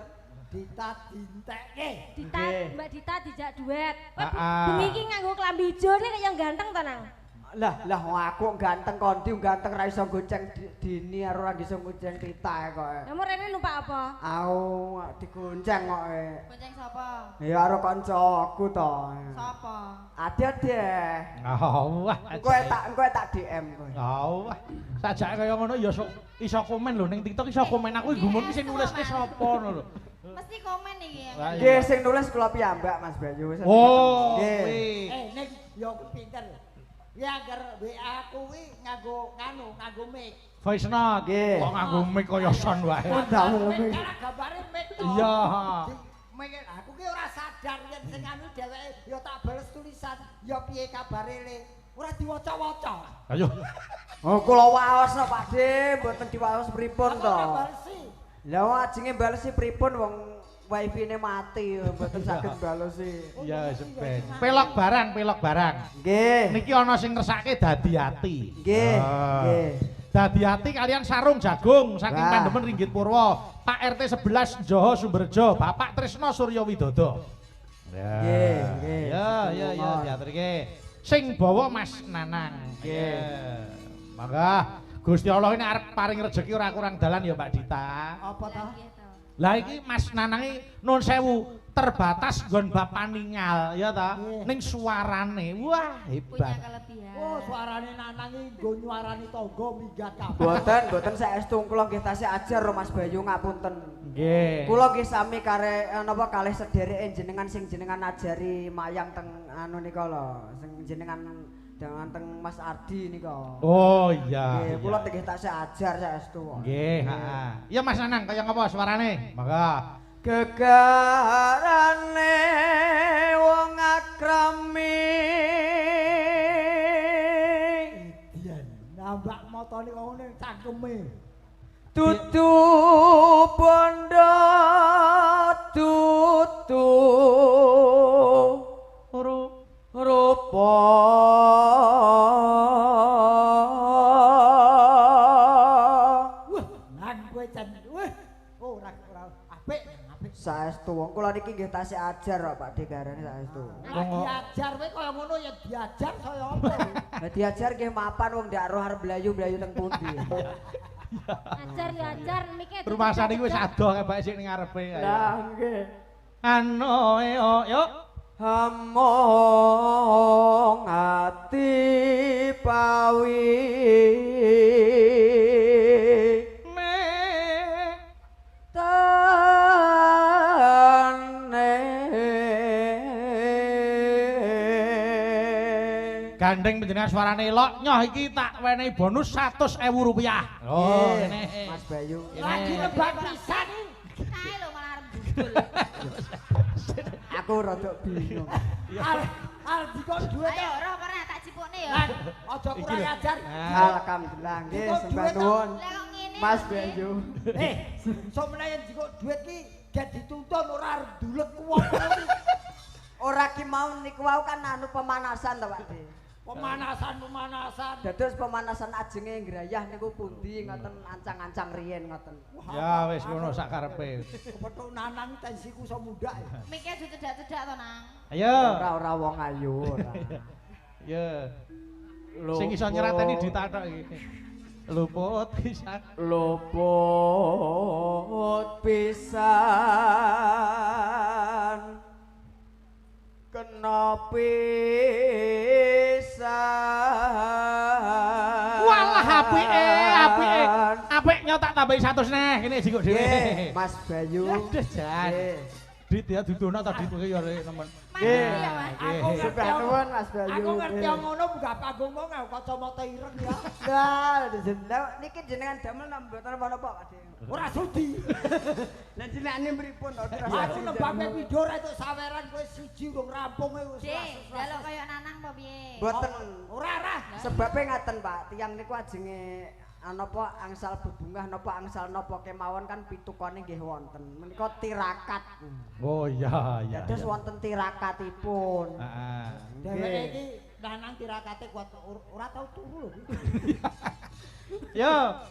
Dita dintekke. Dita, Mbak Dita dijak duet. Heeh. Bengi iki nganggo klambi ijo nek yang ganteng to, Nang? Lah lah aku ganteng kondi ganteng ra iso gonceng Dini karo ora iso gonceng Tita kok. Lah rene numpak apa? Aku digonceng kok. Gonceng sapa? Ya karo kancaku to. Sapa? Ade-ade. Oh, wah. Engko tak DM kowe. Oh, wah. Sajake kaya ngono ya iso komen lho ning TikTok iso komen aku gumun ki sing nuliske sapa ngono lho. Mesti komen iki. Nggih sing nulis kula piyambak Mas Bayu. Oh, nggih. Ning ya aku pinter. Ya anggar WA kuwi nganggo nganu, nganggo mic. Voice note. Kok nganggo mic kaya sound wae. Mic gambare mic to. Iya. Mic aku ki ora sadar yen sing anu dheweke ya tak bales tulisan, ya piye kabare le. Ora diwaca-waca. Ayo. Oh kula waos no Pak De, mboten diwaos pripun to. Lah ajenge balesi pripun wong wifi-ne mati mboten saged balesi. Iya wis ben. Pelok barang, pelok barang. Nggih. Niki ana sing ngersake dadi ati. Nggih, nggih. Dadi ati kalian sarung jagung saking Pandemen Ringgit Purwo, Pak RT 11 Joho Sumberjo, Bapak Trisno Suryo Widodo. Nggih, nggih. Ya, ya, ya diaturke. Sing bawa Mas Nanang. Nggih. Mangga Gusti Allah ini arep paring rejeki ora kurang dalan ya Mbak Dita. Apa ta? Lah iki Mas Nanangi nun sewu terbatas nggon bab paningal ya ta. Ning suarane wah hebat. Punya kelebihan. Oh, suarane Nanang iki nggo nyuarani tangga minggat kabeh. Mboten, mboten saestu kula nggih tasih ajar Mas Bayu ngapunten. Nggih. Kula nggih sami kare napa kalih sedereke jenengan sing jenengan ajari mayang teng anu nika lho, sing jenengan dengan teng Mas Ardi nika. Oh iya. Nggih, kula nggih tasih ajar saestu. Nggih, heeh. Iya Mas Nanang kaya ngapa suarane? Mangga. Gegarane wong akrami. Edian, nambak motone kok ngene cangkeme. Dudu bondo dudu rupa. Wah, nang kowe jan wah ora ora apik apik. Saestu wong kula niki niki nggih tasih ajar kok Pak De Gareng saestu. Diajar kowe kaya ngono ya diajar saya apa? Lah diajar nggih mapan wong ndak roh arep mlayu-mlayu teng pundi. Ajar ya ajar mike. Rumasane wis adoh kebake sing ning ngarepe. Lah nggih. Ano yo Among ati pawi me tane gandeng panjenengan suarane elok nyoh iki tak wenehi bonus 100.000 rupiah. Oh ngene Mas Bayu. Lagi nebak pisan iki. Kae lho malah arep budul. Aku rada bingung. Arep dikon duit. Ayo ora ora tak cipukne ya. Aja kurang ajar. Alhamdulillah nggih sembah nuwun. Mas Bayu. Sok menawa yen dikon duit ki gek dituntun ora arep ndulek wong. Ora ki mau niku wau kan anu pemanasan to Pak De. Pemanasan. Dados pemanasan ajenge ngrayah niku pundi ngoten ancang-ancang riyen ngoten. Ya wis ngono sak karepe. Kepethuk Nanang tensiku iso mundhak. Mike aja cedak-cedak to, Nang. Ayo. Ora wong ayu ora. Ya. Sing iso nyrateni ditathok iki. Luput pisan. Luput pisan. Kena pisan. Walah apike, apike. Apik nyotak tambahi 100 neh, kene jikuk dhewe. Mas Bayu. Aduh jan. Dit ya dudono ta dit kowe ya nemen. Nggih. Aku sembah nuwun Mas Bayu. Aku ngerti ngono buka panggung mau nganggo kacamata ireng ya. Lah, niki jenengan damel napa mboten napa-napa Pak De. Ora sudi. Lah jenengane pripun to? Aku nembake pidho ra entuk saweran kowe siji urung rampung kowe wis. Dik, njaluk kaya Nanang apa piye? Mboten. Ora ora. Sebabe ngaten Pak, tiyang niku ajenge napa angsal bebungah napa angsal napa kemawon kan pitukane nggih wonten. Menika tirakat. Oh iya iya. Dados wonten tirakatipun. Heeh. Dheweke iki Nanang tirakate kuat ora tau turu lho. Yo.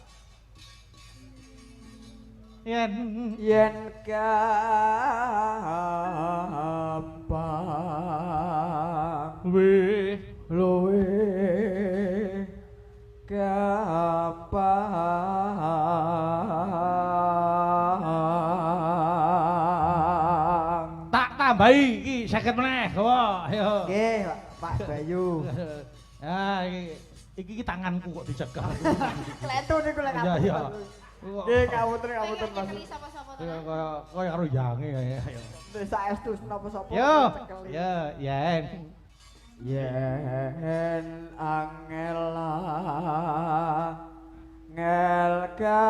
Yen yen gampang weh luwe gampang. Tak tambahi iki 50 meneh gawa ayo. Nggih Pak Bayu. Ah iki iki tanganku kok dicegah. Klentu niku lek Iya iya. Nggih ngapunten ngapunten Mas. Kaya kaya karo yange ayo. Wis saestu napa sapa Yo. Ya yen. Yen angela ngelka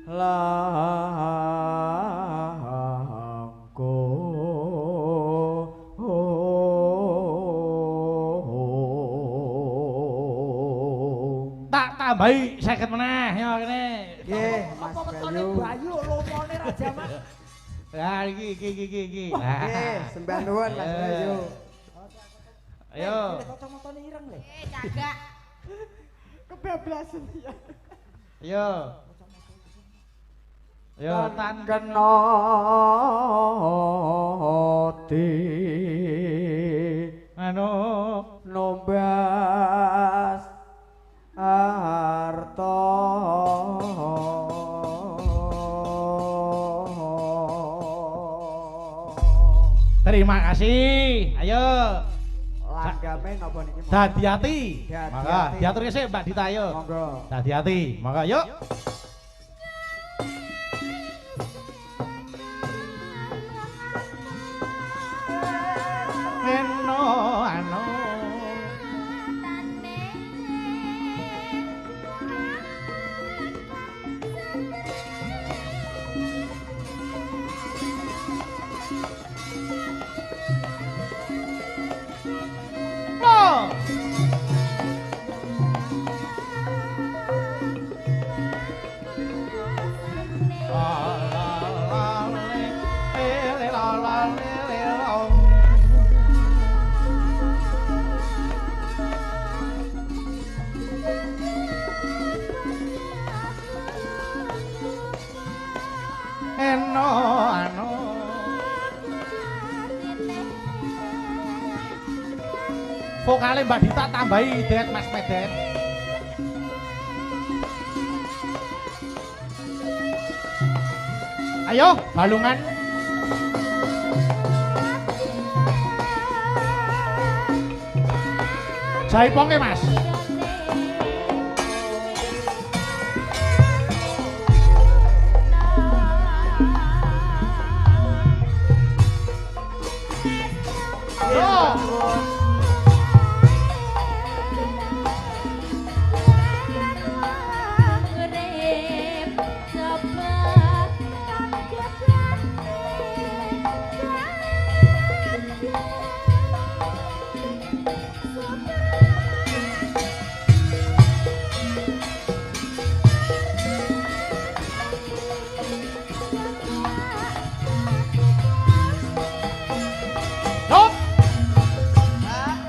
langko. Tak tambahi 50 meneh yo kene. Nggih Mas Apa wetone Bayu. Bayu lomone ra jaman. Lah iki iki iki iki. Nggih, sembah nuwun Mas Bayu. Ayo. Kacamatane ireng le. Cagak. Kebablasan ya. Ayo. Ayo tan kena di anu nombas arta. Terima kasih. Ayo. Langgame napa niki? Dadi ati. Mangga diaturke sik Mbak Dita ayo. Monggo. Dadi ati. Mangga yuk. Eno ano. Vokale Mbak Dita tambahi det Mas Medet. Ayo balungan. Jaiponge Mas. Yo. Hop.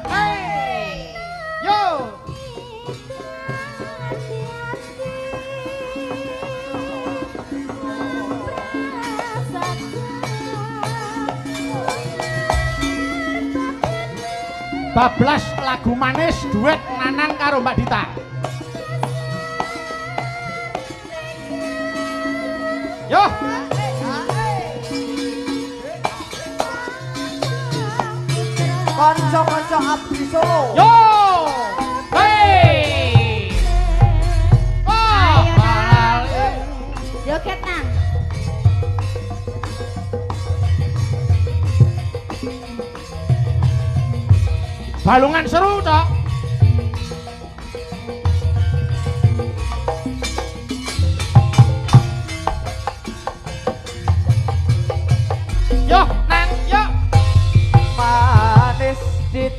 Hey. Yo. Bablas lagu manis duet Nanang karo Mbak Dita. Yo. Kanca-kanca abdi Solo. Yo. Hey. Ayo Nang. Joget Nang. Balungan seru cok. Yo Nang yo. Manis dit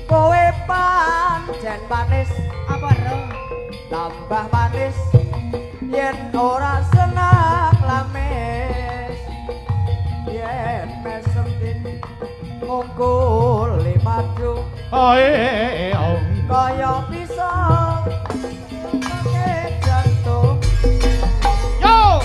kowe pancen manis Apa ro? tambah manis yen ora seneng lamis yen mesem dit ngungkuli madu Oh eh oh. kaya pisang ngungkake jantung. Yo.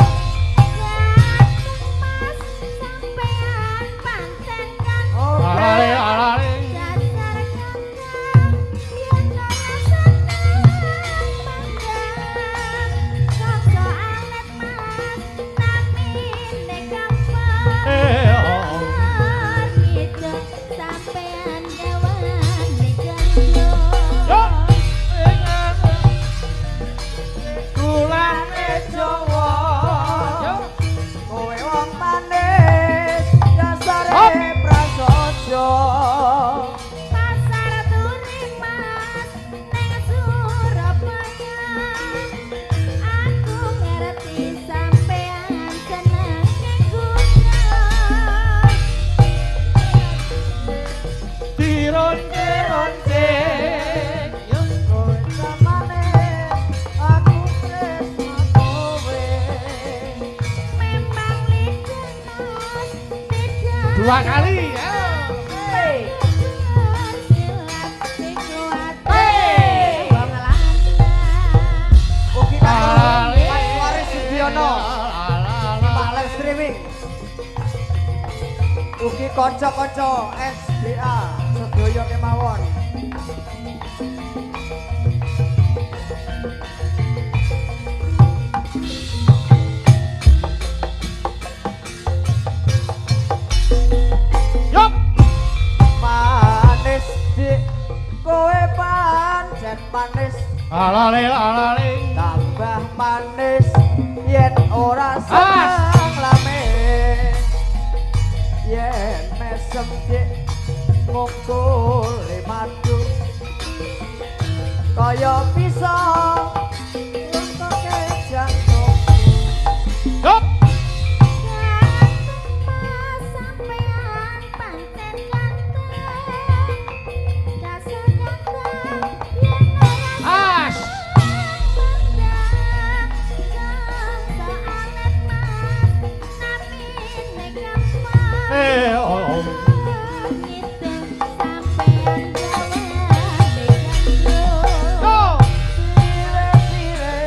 Mas sampean pancen kan Alale alale. dasar kandang yen ora seneng pandang rasa alet Mas namine gampang. Eh oh. Gitu sampean gawane gandul. Yo. Gulane Jawa Yo. kowe wong manis dasare Hop. prasaja. Pasar Turi Mas neng Surabaya. Aku ngerti sampean seneng gula. Dironce-ronce. Yo. Kowe samane aku tresno kowe. Memang lidah Mas tidak Dua kali. Ayo. Hey. silat dikuate Hey. wong lanang. Ugi kagem Mas Waris Sudiono Pak live streaming. Ugi kanca-kanca SBA sedaya kemawon. Yup. Manis dik kowe pancen manis Alale alale. tambah manis yen ora seneng lamis yen mesem dik ngungkuli madu kaya pisang ngungkake jantung. Yup. Ganteng Mas sampean pancen ganteng. Dasar ganteng yen ora As. pandang. Rasa alet Mas namine gampang. Eh oh. Oh. Ngitung sampean gawane gandul. Yo. Sire-sire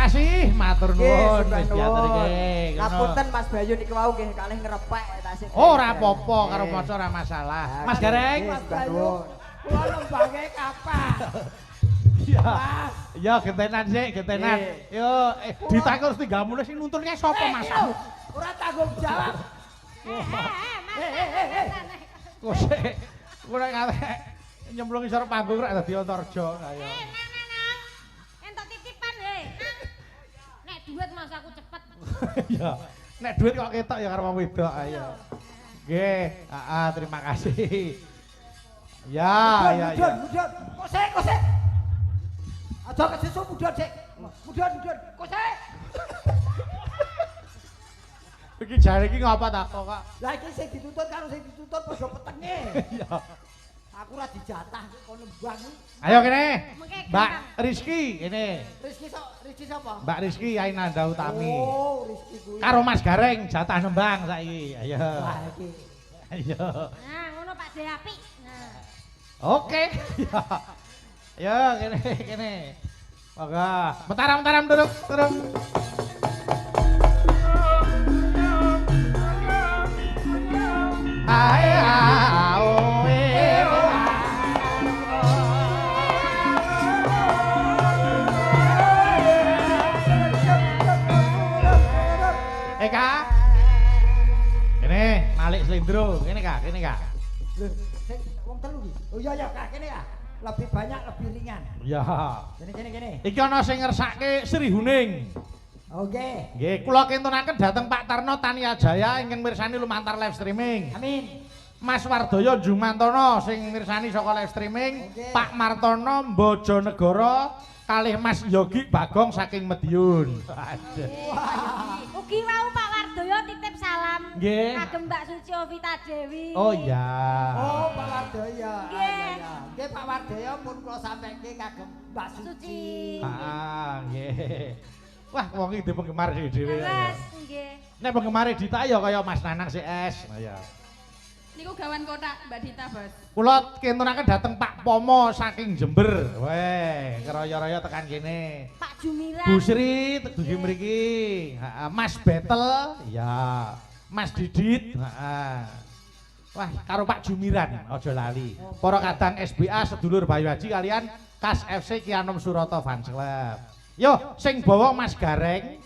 kasih, matur nuwun wis diaturke. Ngapunten Mas Bayu niki wau nggih kalih ngrepek tasih. Oh, ora apa-apa karo maca ora masalah. Mas Gareng, Mas Bayu, kula nembange kapan? Iya. Ya gentenan sik, gentenan. Yo ditakon tinggal mulih sing nuntunke sapa Mas? Ora tanggung jawab. Kok sik kowe nek nyemplung isor panggung rek dadi Antarja ayo. Nang. Entuk titipan he. Nek duit Mas aku cepet. Iya. Nek duit kok ketok ya karo wong wedok ayo. Nggih, heeh terima kasih. Ya, ya, ya. Mudhun, kosek, kosek. Aja kesusu mudhun sik. Mudhun, mudhun. Kosek. Iki jare iki ngapa ta kok? Lah iki sing dituntut karo sing dituntut padha petenge. Iya. Aku ora dijatah kok nembang. Ayo kene. Mbak Rizky kene. Rizky sok, Rizky sapa? Mbak Rizky Ainanda Utami. Oh, Rizky kuwi. Karo Mas Gareng jatah nembang saiki. Ayo. Wah iki. Ayo. Nah, ngono Pak De apik. Nah. Oke. Ya, kene kene. Monggo. Mentaram-mentaram duruk, duruk. Ae ao e. Eka. Kene Malik Slendro, kene Kak, kene Kak. Lho, sing wong telu iki. Oh iya ya Kak, kene ya. Lebih banyak lebih ringan. Iya. Kene kene kene. Iki ana sing ngersake Sri Huning. Oke. Nggih, kula kintunaken dhateng Pak Tarno Tania Jaya ingkang mirsani lumantar live streaming. Amin. Mas Wardoyo Jumantono sing mirsani saka live streaming, okay. Pak Martono Bojonegoro kalih Mas Yogi Bagong saking Madiun. Aduh. Ugi wau Pak Wardoyo titip salam kagem Mbak Suci Ovita Dewi. Oh iya. Oh Pak Wardoyo. Nggih. Nggih Pak Wardoyo pun kula sampaikke kagem Mbak Suci. Ah nggih. Wah, wong iki penggemar dhewe. Leres nggih. Nek penggemar Dita ya kaya Mas Nanang CS. Ya. Niku gawan kotak Mbak Dita, Bos. Kula kintunaken dhateng Pak Pomo saking Jember. Weh, keroyo-royo tekan kene. Pak Jumiran. Bu Sri dugi mriki. Heeh, Mas Betel, ya. Mas Didit, heeh. Wah, karo Pak Jumiran aja lali. Para kadang SBA sedulur Bayu Haji kalian Kas FC Kianom Suroto Fans Club. Yo, sing bawa Mas Gareng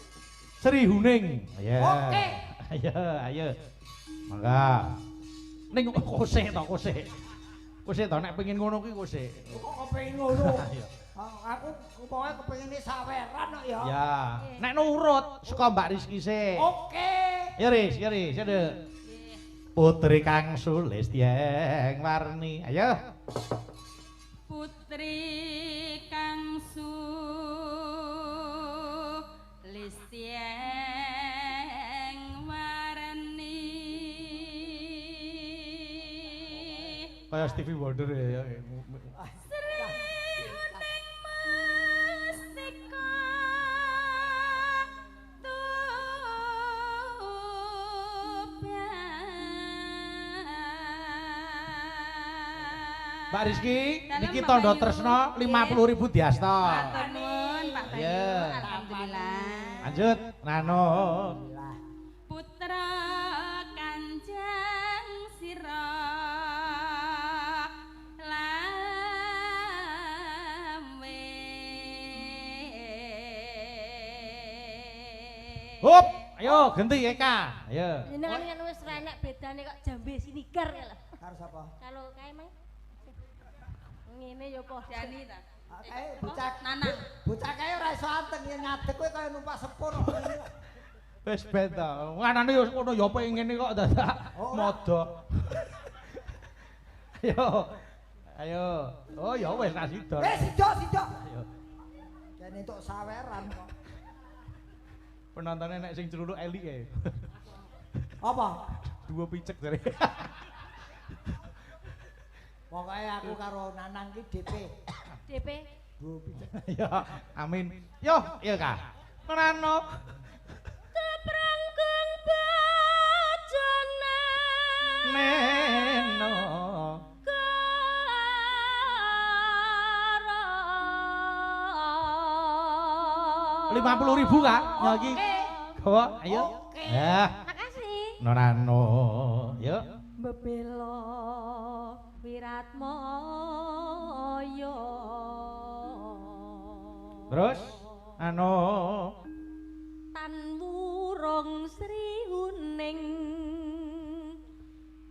Sri Huning. Ayo. Oke. Ayo, ayo. Mangga. Ning kosek to, kosek. Kosek to nek pengin ngono kuwi kosek. Kok kepengin ngono? Aku pokoke kepengine saweran kok ya. Ya. Nek nurut saka Mbak Rizky sik. Oke. Ya Riz, ya Riz, ya Dek. Putri kang sulistyeng warni. Ayo. Putri kang sulistyeng warni. Kaya Stevie Wonder ya. Sri Huning mustika Tuban. Mbak Rizky, niki tondo tresno 50.000 diasta. Matur nuwun Pak Bayu, alhamdulillah. Lanjut, Nano. Putra Kanjeng Sira Lawe. Hop, ayo genti Eka. Ayo. Jenengan kan wis ra enek bedane kok jambe sinigar ya lho. Karo sapa? Kalau kae mang ngene ya padha. Jani ta. Kae bocah Nanang. Bocah kae ora iso anteng yen ngadeg kowe kaya numpak sepur. Wis ben ta. Nganane yo ngono ya pengen kok dadak modok. Ayo. Ayo. Oh ya wis ra sida. Eh sida sida. Ayo. Kene entuk saweran kok. Penontonnya nek sing celuluk elik e. Apa? Dua picek jare. Pokoke aku karo Nanang ki DP. DP. Dua picek. Ya, amin. Yo, iya Kak. Nano. Keprangkung bojone. Neno. 50.000 Kak. Ya iki. Gawa, ayo. Ya. Makasih. Nonano, yuk. Bebelo Wiratmoyo. Terus anu tan wurung Sri Huning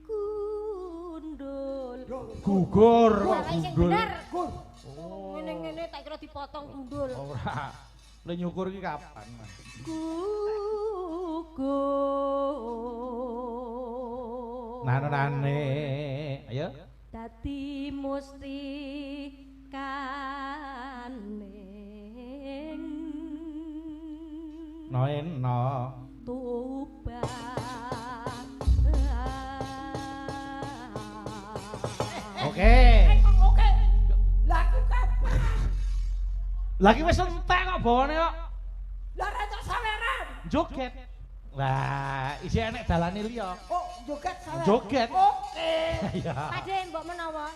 gundul. Gugur, sing gundul. bener. Ngene-ngene tak kira dipotong gundul. Ora. Le nyukur iki kapan? Mas? Gugur. Nano-nane, ayo. Dadi musti kaning Noeno. Tuban. Oke. Oke. Lah aku kapan? Lagi wis entek kok bawane kok. Lah ora entuk saweran. Joget. Lah, isih enek dalane liya. Oh, joget saweran. Joget. Oke. Iya. Pakde mbok menawa.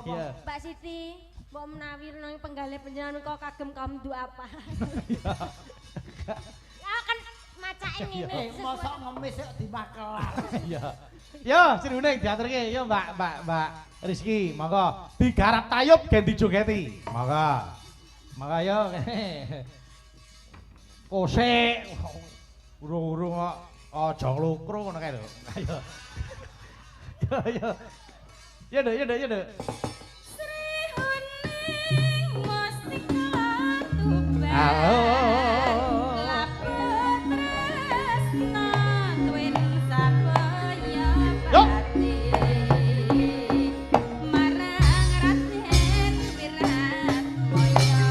Iya. Mbak Siti, mbok menawi nang penggalih panjenengan kok kagem kamdu apa? Iya. Ya kan macake ngene. Mosok ngemis kok dimakelar. Iya. Yo, Sri Huning diaturke. Yo Mbak, Mbak, Mbak Rizky, monggo digarap tayub gen dijogeti. Monggo. Monggo yo. Kosek. Urung-urung kok aja nglokro ngono kae lho. Ayo. Yo yo. Yo Nduk, yo Nduk, yo Nduk. Sri Huning mustika Tuban. Halo. Laku tresna twin sabaya Yo. pati. Marang Raden Wiratmoyo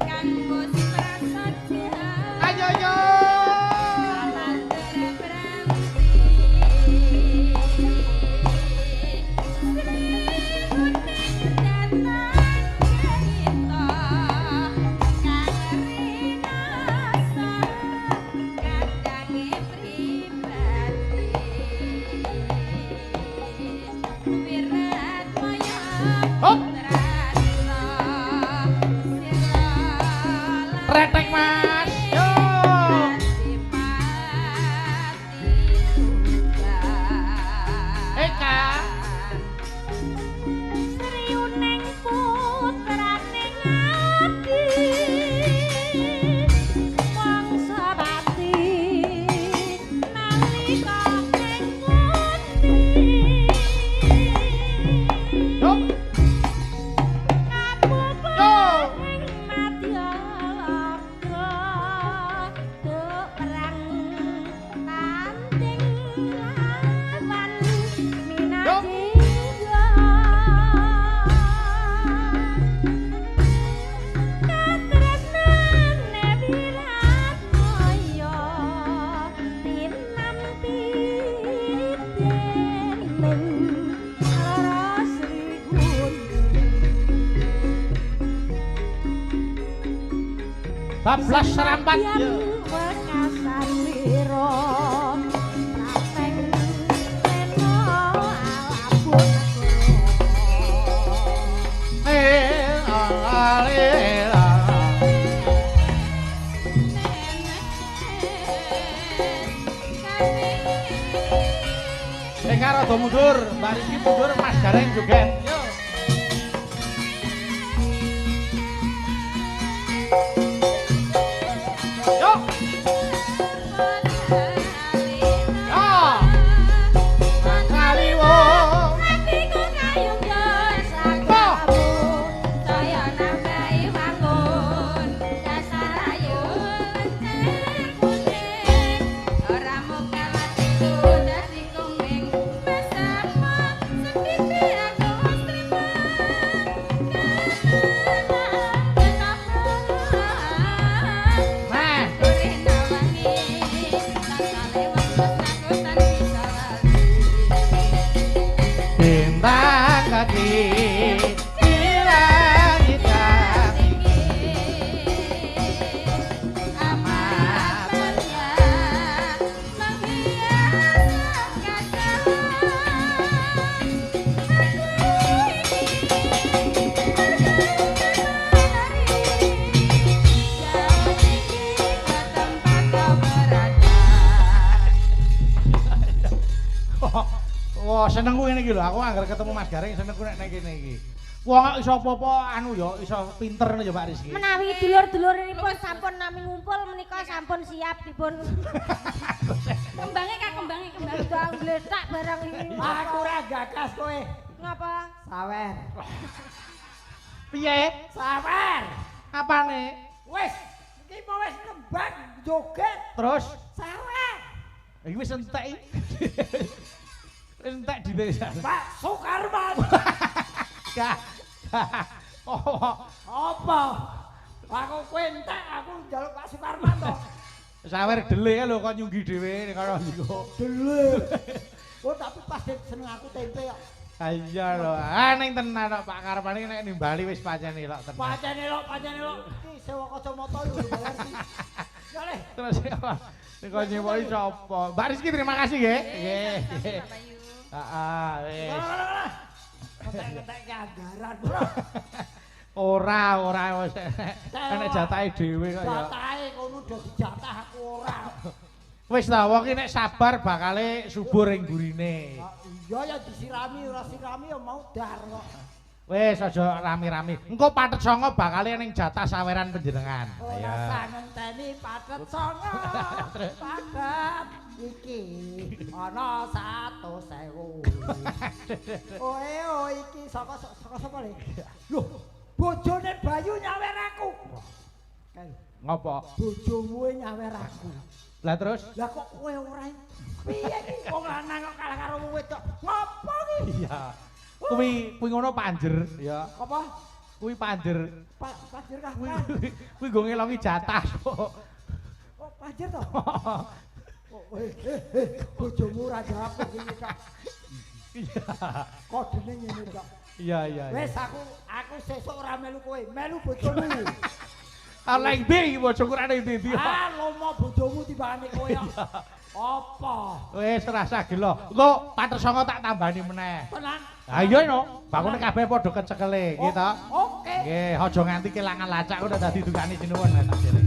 kang wis prasaja. Ayo yo. Kalantur branti. Sri Huning datang cerita kang rinasa kadange pribadi. Wiratmoyo Hop. putrasna sira Retek Mas. Yo. Pati Tuban. Eka. Sri Huning putrane Ngadi Wangsapati nalika ing pundi Yo. Kapupuh Yo. ing Madyaloka duk perang tanding lawan Minajingga. Katresnane Wiratmoyo tinampi dening Rara Sri Huning. Bablas serampat. Yo. Wekasan wira prateng sena alabun Eka rada mundur, Mbak Rizky mundur, Mas Gareng joget. Yo. Yo. Yo. Kaliwo. Atiku kayung sakamu saya nambahi wangun dasar ayu lencer kuning ora mung atiku dadi kuning bersama sendiri aku. Wah, senengku ngene iki lho. Aku anggar ketemu Mas Gareng senengku nek nang kene iki. Wong kok iso apa-apa anu ya, iso pinter ya Pak Rizky. Menawi dulur-duluripun sampun nami ngumpul menika sampun siap dipun Kembange Kak, kembange, kembange. udah ngletak barang iki. Aku ora gagas kowe. Ngapa? Sawer. Piye? Sawer. Apane? Wis, iki mau wis nembang joget. Terus Sawer. iki wis entek iki. Wis entek dite. Pak Sukarman. Gak. Oh, Apa? Aku kowe entek, aku njaluk Pak Sukarman to. Sawer dele lho kok nyunggi dhewe nek karo iku. Dele. Oh, tapi pas seneng aku tempe kok. Ha iya lho. Ah ning tenan kok Pak Karmane nek nimbali wis pancen elok tenan. Pancen elok, pancen elok. Iki sewa kacamata lho bayar iki. Ya le. Terus apa? Nek kok nyewoki sapa? Mbak Rizky terima kasih nggih. Nggih. Pak Bayu. Heeh, wis. Entek-entek anggaran, Bro. Ora, ora wis enek jatahe dhewe kok ya. Jatahe kono dadi jatah aku ora. Wis ta wong ki nek sabar bakale subur ing gurine. Iya ya disirami ora sirami ya mau dar kok. Wis aja rame-rame. Engko pathet songo bakale ning jatah saweran panjenengan. Ora usah ngenteni pathet songo. Pathet iki ana 100.000. Oe oh iki saka saka sapa le? Loh, bojone Bayu nyawer aku. Kae Ngopo? bojomu e nyawer aku. Lah terus? Lah kok kowe ora piye iki wong lanang kok kalah karo wong wedok. Ngopo iki? Iya. Kuwi kuwi ngono panjer ya. Apa? Kuwi panjer. Panjer kah? Kuwi kuwi nggo ngelongi jatah kok. Oh, panjer to? Oh, bojomu ora jawab iki tok. Iya. Kodene ngene tok. Iya iya. Wis aku sesuk ora melu kowe, melu bojomu. Ah leng ndi iki bojoku ora ning ndi-ndi. Ah, lomo bojomu timbangane kowe kok. Apa? Wis rasa gelo. Engko pathet songo tak tambani meneh. Tenan. Ha iya no, bangune kabeh padha kecekele nggih to. Oke. Nggih, aja nganti kelangan lacak udah dadi dukane sinuwun tak jere.